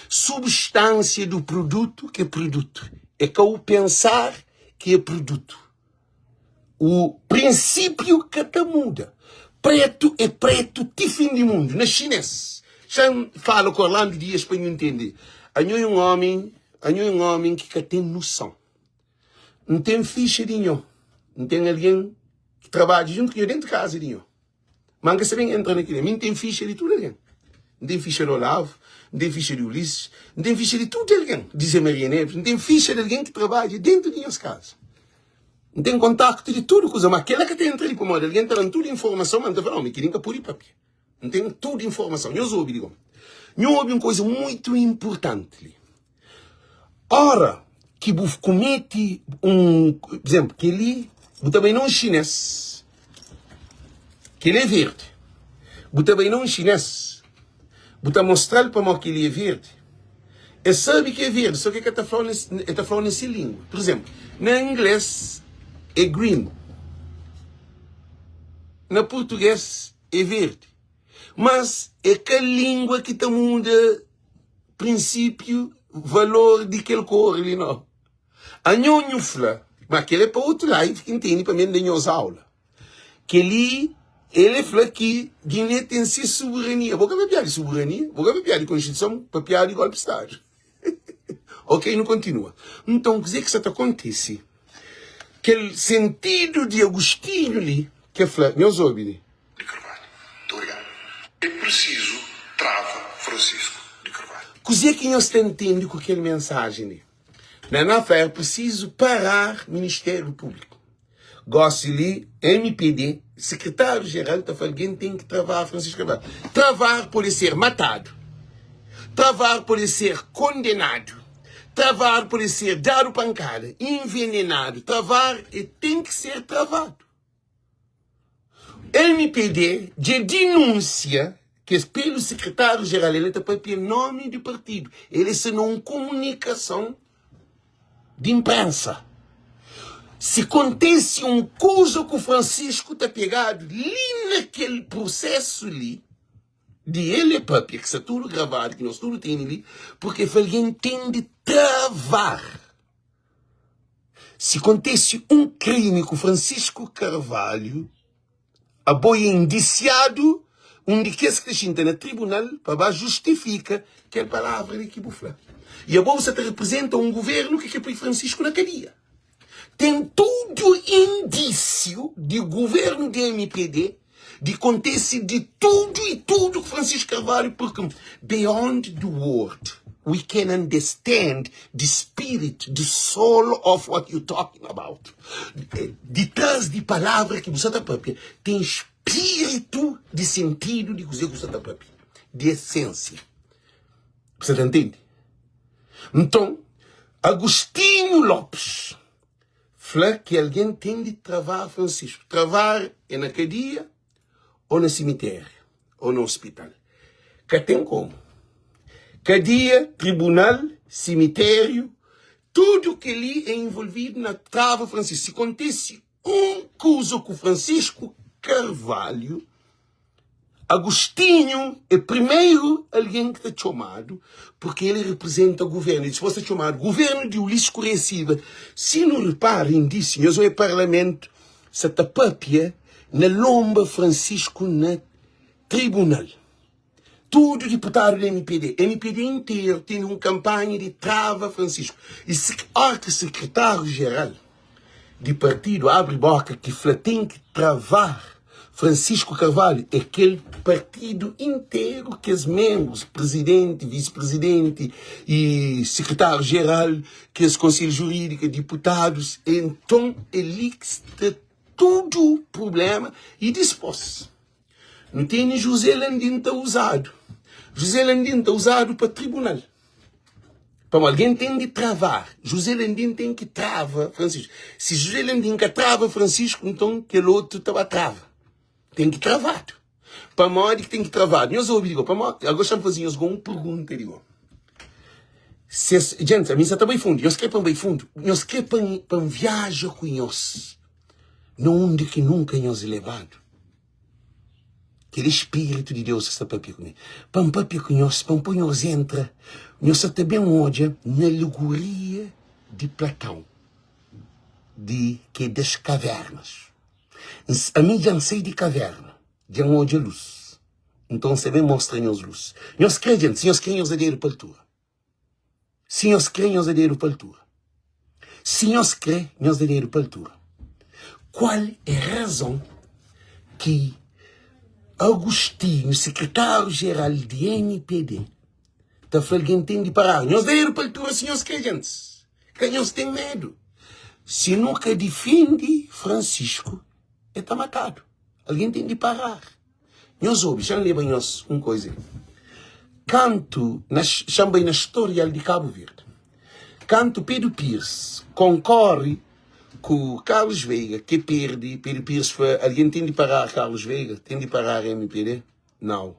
Substánsia du produtu ki é produtu, é ka u pensar ki é produtu. O prinsípiu ka ta muda. Pretu é pretu ti fin di mundu. Na xinês. Xa-m fala ku Orlando Dias pa nhu ntende. Anho é un ómi, anho é un ómi ki ka ten nuson. N ten fixa di nho. N ten algen ki trabadja djuntu ku nho dentu kaza di nho. Ma N ka sta ben entra na kel-li. Mi N ten fixa di tudu algen. N ten fixa di Olavo, N ten fixa di Ulisses, N ten fixa di tudu algen, di Zé Maria Neves, N ten fixa di algen ki trabadja dentu di nhas kaza. N ten kontaktu di tudu kuza, ma kel-la ka ta entra li pamodi algen ta da-m tudu informason, ma N ta fla, Ómi, kel-li N ka pode papia. N ten tudu informason. Nhos obi li gosi. Nho obi un kuza muitu inportanti li. Ora. ki bu kumeti un, por exemplo, kel-li bu ta bai na un xinês, kel-li é verdi, bu ta bai na un xinês, bu ta mostra-l pamodi kel-li é verdi, el sabe ki é verdi, só ki el ka ta fla-u, el ta fla-u na se língua. Por exemplo, na inglês é green, na português é verdi, mas é ka língua ki ta muda prinsípiu, valor di kel kor li no. Anho nhu fla ma kel é pa otu live ki N tene pa mi N da nhos aula. Kel-li el é fla ki Guiné ten se soberania. Bo ka papiá di soberania, bo ka papiá di konstituison, papiá di golpi stadu. Ok, nu kontinua. Nton, kuzê ki sa ta kontise? Kel sentidu di Agostinho li ke fla, nhos obi li. De Carvalho. Muito obrigado. É preciso trava Francisco de Carvalho. Kuzê ki nhos ta ntende ku kel mensajen li? Naná fla er presizu parar Ministériu Públiku. Gósi li, mpd, Sekretáriu Jeral ta fla algen ten ki travar Francisco Carvalho. Travar pode ser matadu, travar pode ser kondenadu, travar pode ser dadu pankada, envenenadu, travar e ten ki ser travadu. Mpd dja dinúnsia kes pelu sekretáriu jeral, el ta papia en nómi di partidu, el sta na un komunikason di inprensa. Si kontese un kuza ku Francisco ta pegadu li na kel prusésu li di el e papia, ki sta tudu gravadu, ki nos tudu tene li, purke fla algen ten di travar. Si kontese un krimi ku Francisco Carvalho, abo é indisiadu un di kes ki ta xinta na tribunal pa ba justifika kel palavra li ki bu fla. I abo bu sa ta reprezenta un guvernu ki ke poi Francisco na kadia. Ten tudu indísiu di guvernu di mpd di kontese di tudu i tudu ku Francisco Carvalho porque beyond the word we can understand the spirit, the soul of what you talking about. Di tras di palavra ki bu sa ta papia ten spiritu di sentidu di kuze ku sa ta papia, di esensia. Bu sa ta ntende? Nton, Agostinho Lopes Fla ki algen ten di travar Francisco. Travar é na kadia ou na simitério ou na hospital. Ka ten komu. Kadia, tribunal, simitério, tudu keli é envolvidu na trava Francisco. Si kontise un kuza ku Francisco Carvalho, Agostinho é primeiro algen ki ta txomadu porque el representa governo e dispos ta txomadu governo di Ulisses Correia Silva. Si nu repara indício, nhos oe parlamento sa ta papia na lomba Francisco na tribunal. Tudu diputadu di mpd, mpd interu tene un kampanha di trava Francisco. E ora ki sekretário geral di partidu abri boka ki fla ten ki travar Francisco Carvalho é kel partidu interu kes membrus, presidenti, visi-presidenti e sekretário geral, kes konselhu jurídiku, diputadus, enton é li ki sta tudu problema e dispos nu tene José Landim ta uzadu, José Landim ta uzadu pa tribunal. Pamodi algen ten di travar. José Landim ten ki trava Francisco. Si José Landim ka trava Francisco, nton kel otu ta ba trava. Ten ki travadu. Pamodi ki ten ki travadu? Nhos obi di go. Pamodi, agora xa-m faze nhos go un pergunta di go. Ses, gente, ami sa ta bai fundu. Nhos kre pa N bai fundu? Nhos kre pa N, pa N viaja ku nhos na undi ki nunka nhos lebadu? Kel Spiritu di Deus ki sta papia ku mi. Pa N papia ku nhos, pa N poi nhos entra, nhos sa ta ben odja na alegoria di Platão, di ke das kavernas. Ami dja N sai di kaverna, dja N odja lus. Nton N sta ben mostra nhos lus. Nhos kre, djenti, si nhos kre nhos da dedu pa altura. Si nhos kre, nhos da dedu pa altura. Si nhos kre, nhos da dedu pa altura. Kual é razon ki Agostinho, sekretáriu jeral di mpd, ta fla algen ten di paradu? Nhos da dedu pa altura si nhos kre, gentis. Ka nhos ten medu. Si nu ka difende Francisco, el ta matadu. Algen ten di parar. Nhos obi, xa-m leba nhos un koiza li. Kantu na, xa-m bai na storial di Kabu Verdi. Kantu Pedro Pires konkore ku Carlos Veiga ke perde, Pedro Pires fla algen ten di parar Carlos Veiga, ten di parar mpd? Nau.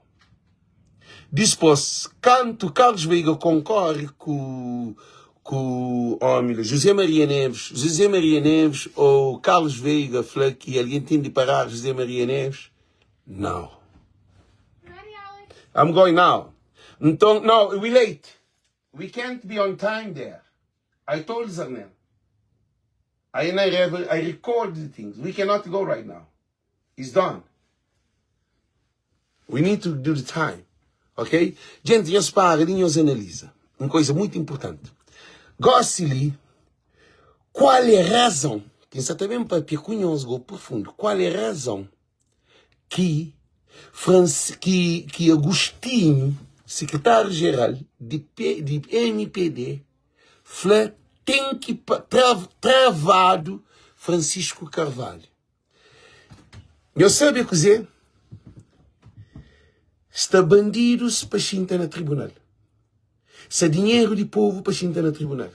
Dispos, kantu Carlos Veiga konkore ku ku omi la, José Maria Neves, José Maria Neves ou Carlos Veiga fla ki algen ten di parar José Maria Neves? Nau. I'm going now. Nton, no, we late. We can't be on time there. I told Zarnel. I and I, I record the things. We cannot go right now. It's done. We need to do the time. Ok? Gente, nhos para li, nhos analiza. Un koisa muito importante. Gosi li, qual é razão? Ki N sa ta ben papia ku nhos go profundo. Qual é razão ki Franci, ki, ki Agostinho, sekretário-geral di, P, di MPD, fla ten ki tra, travadu Francisco Carvalho. Nhos sabe kuzê? Sta bandidus pa xinta na tribunal. Sta dinheru di povu pa xinta na tribunal.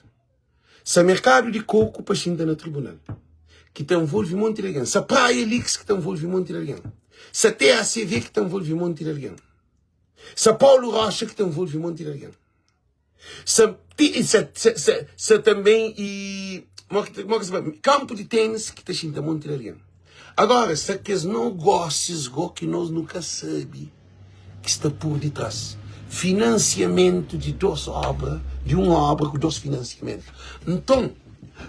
Sta merkadu di koku pa xinta na tribunal. Ki ta nvolve monti di algen. Sta Praia Leaks ki ta nvolve monti di algen. Sta TACV ki ta nvolve monti di algen. Sta Paulo Rocha ki ta nvolve monti di algen. Sa, sa, sa, sa, sa também e mo ki mo ki se fala kampu di tenis ki ta xinta monti di algen. Agora sa kes nogósius go ki nos nu ka sabi ki sta pur di tras. Finansiamentu di dos obra, di un obra ku dos finansiamentu. Nton,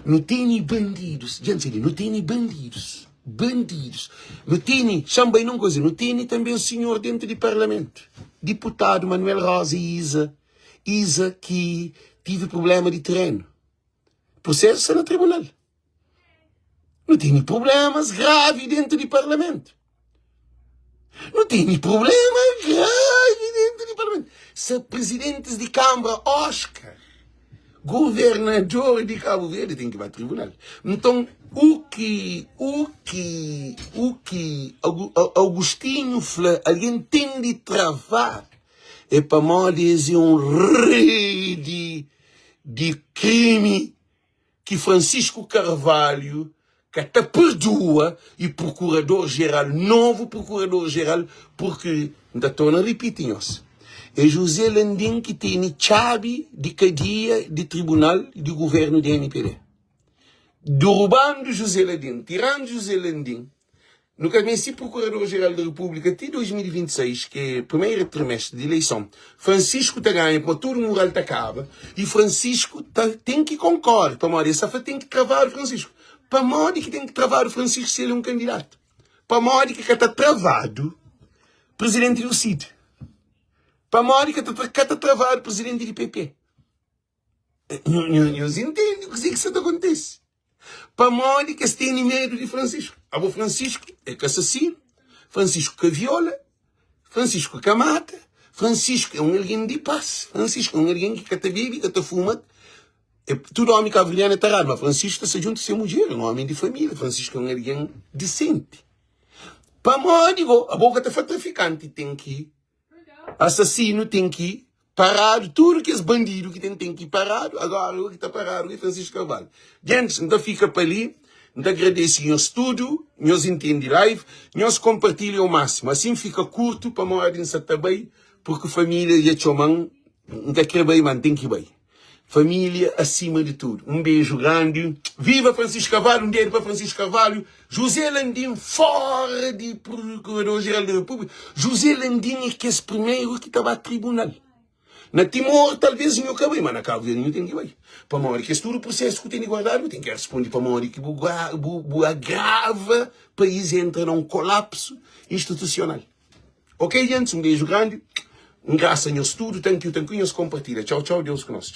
nu tene bandidus, dja-m sabi, nu tene bandidus, bandidus. Nu tene, xa-m bai nun koza, nu tene tanbe sinhor dentu di parlamentu, diputadu Manuel Rosa Iza, Iza ki tive problema di terenu. Prosesu sta na tribunal. Nu tene problemas gravi dentu di parlamentu. Nu tene problema gravi dentu di parlamentu. Se presidentis di kambra Oscar, governador di Cabo Verde ten ki ba tribunal. Nton, u ki u ki u ki Augustinho fla algen ten di travar É pamodi es é un redi di krimi ki Francisco Carvalho ka ta perdua y Procurador Geral, novu Procurador Geral, purki N ta torna ripiti nhos, é José Landim ki tene txabi di kadia di tribunal di guvernu di mpd. Derubando José Landim, tirando José Landim, Nu ka meste Procurador-Geral da República ti 2026, ki é primeiro trimestre di eleison. Francisco ta ganha pamodi tudu mural ta kaba y Francisco ta ten ki konkore pamodi es ta fla ten ki travadu Francisco. Pamodi ki ten ki travadu Francisco si el é un kandidatu? Pamodi ki ka ta travadu presidenti di UCID? Pamodi ki ka ta travadu presidenti di PP? Nhos intende kuzê ki sta ta kontise? Pamodi ki es tene medu di Francisco? Abo Francisco é ka asasinu, Francisco ka viola, Francisco ka mata, Francisco é un algen di pas, Francisco é un algen ki ka ta bebe, ka ta fuma. É, tudu ómi kabuverdianu é taradu, ma Francisco ta sta djuntu ku se mudjer, é un ómi di família, Francisco é un algen disenti. Pamodi go, abo ka ta fla trafikanti ten ki Assassino tem ki parado tudo kes bandido ki tem tem ki parado agora o ki ta parado é Francisco Carvalho Gentes nta fica pa li nta agradece nhos tudo nhos intende live nhos compartilha o máximo assim fica curto pamodi nsa ta bai porque família dja txoman nka kre bai ma ntem ki bai. Família acima de tudo. Um beijo grande. Viva Francisco Carvalho, um dedo para Francisco Carvalho. José Landim fora de Procurador-Geral da República. José Landim é kes primeiro que ta ba tribunal. Na Timor talvez nhu ka bai, mas na Cabo Verde nhu tem ki bai. Pamodi kes tudo processo ku tene guardado, bu tem ki responde pamodi ki bu, bu, bu agrava país entra na um colapso institucional. Ok, gente, um beijo grande. Um graça nhos tudo. Thank you, thank you. Nhos compartilha. Tchau, tchau. Deus ku nós.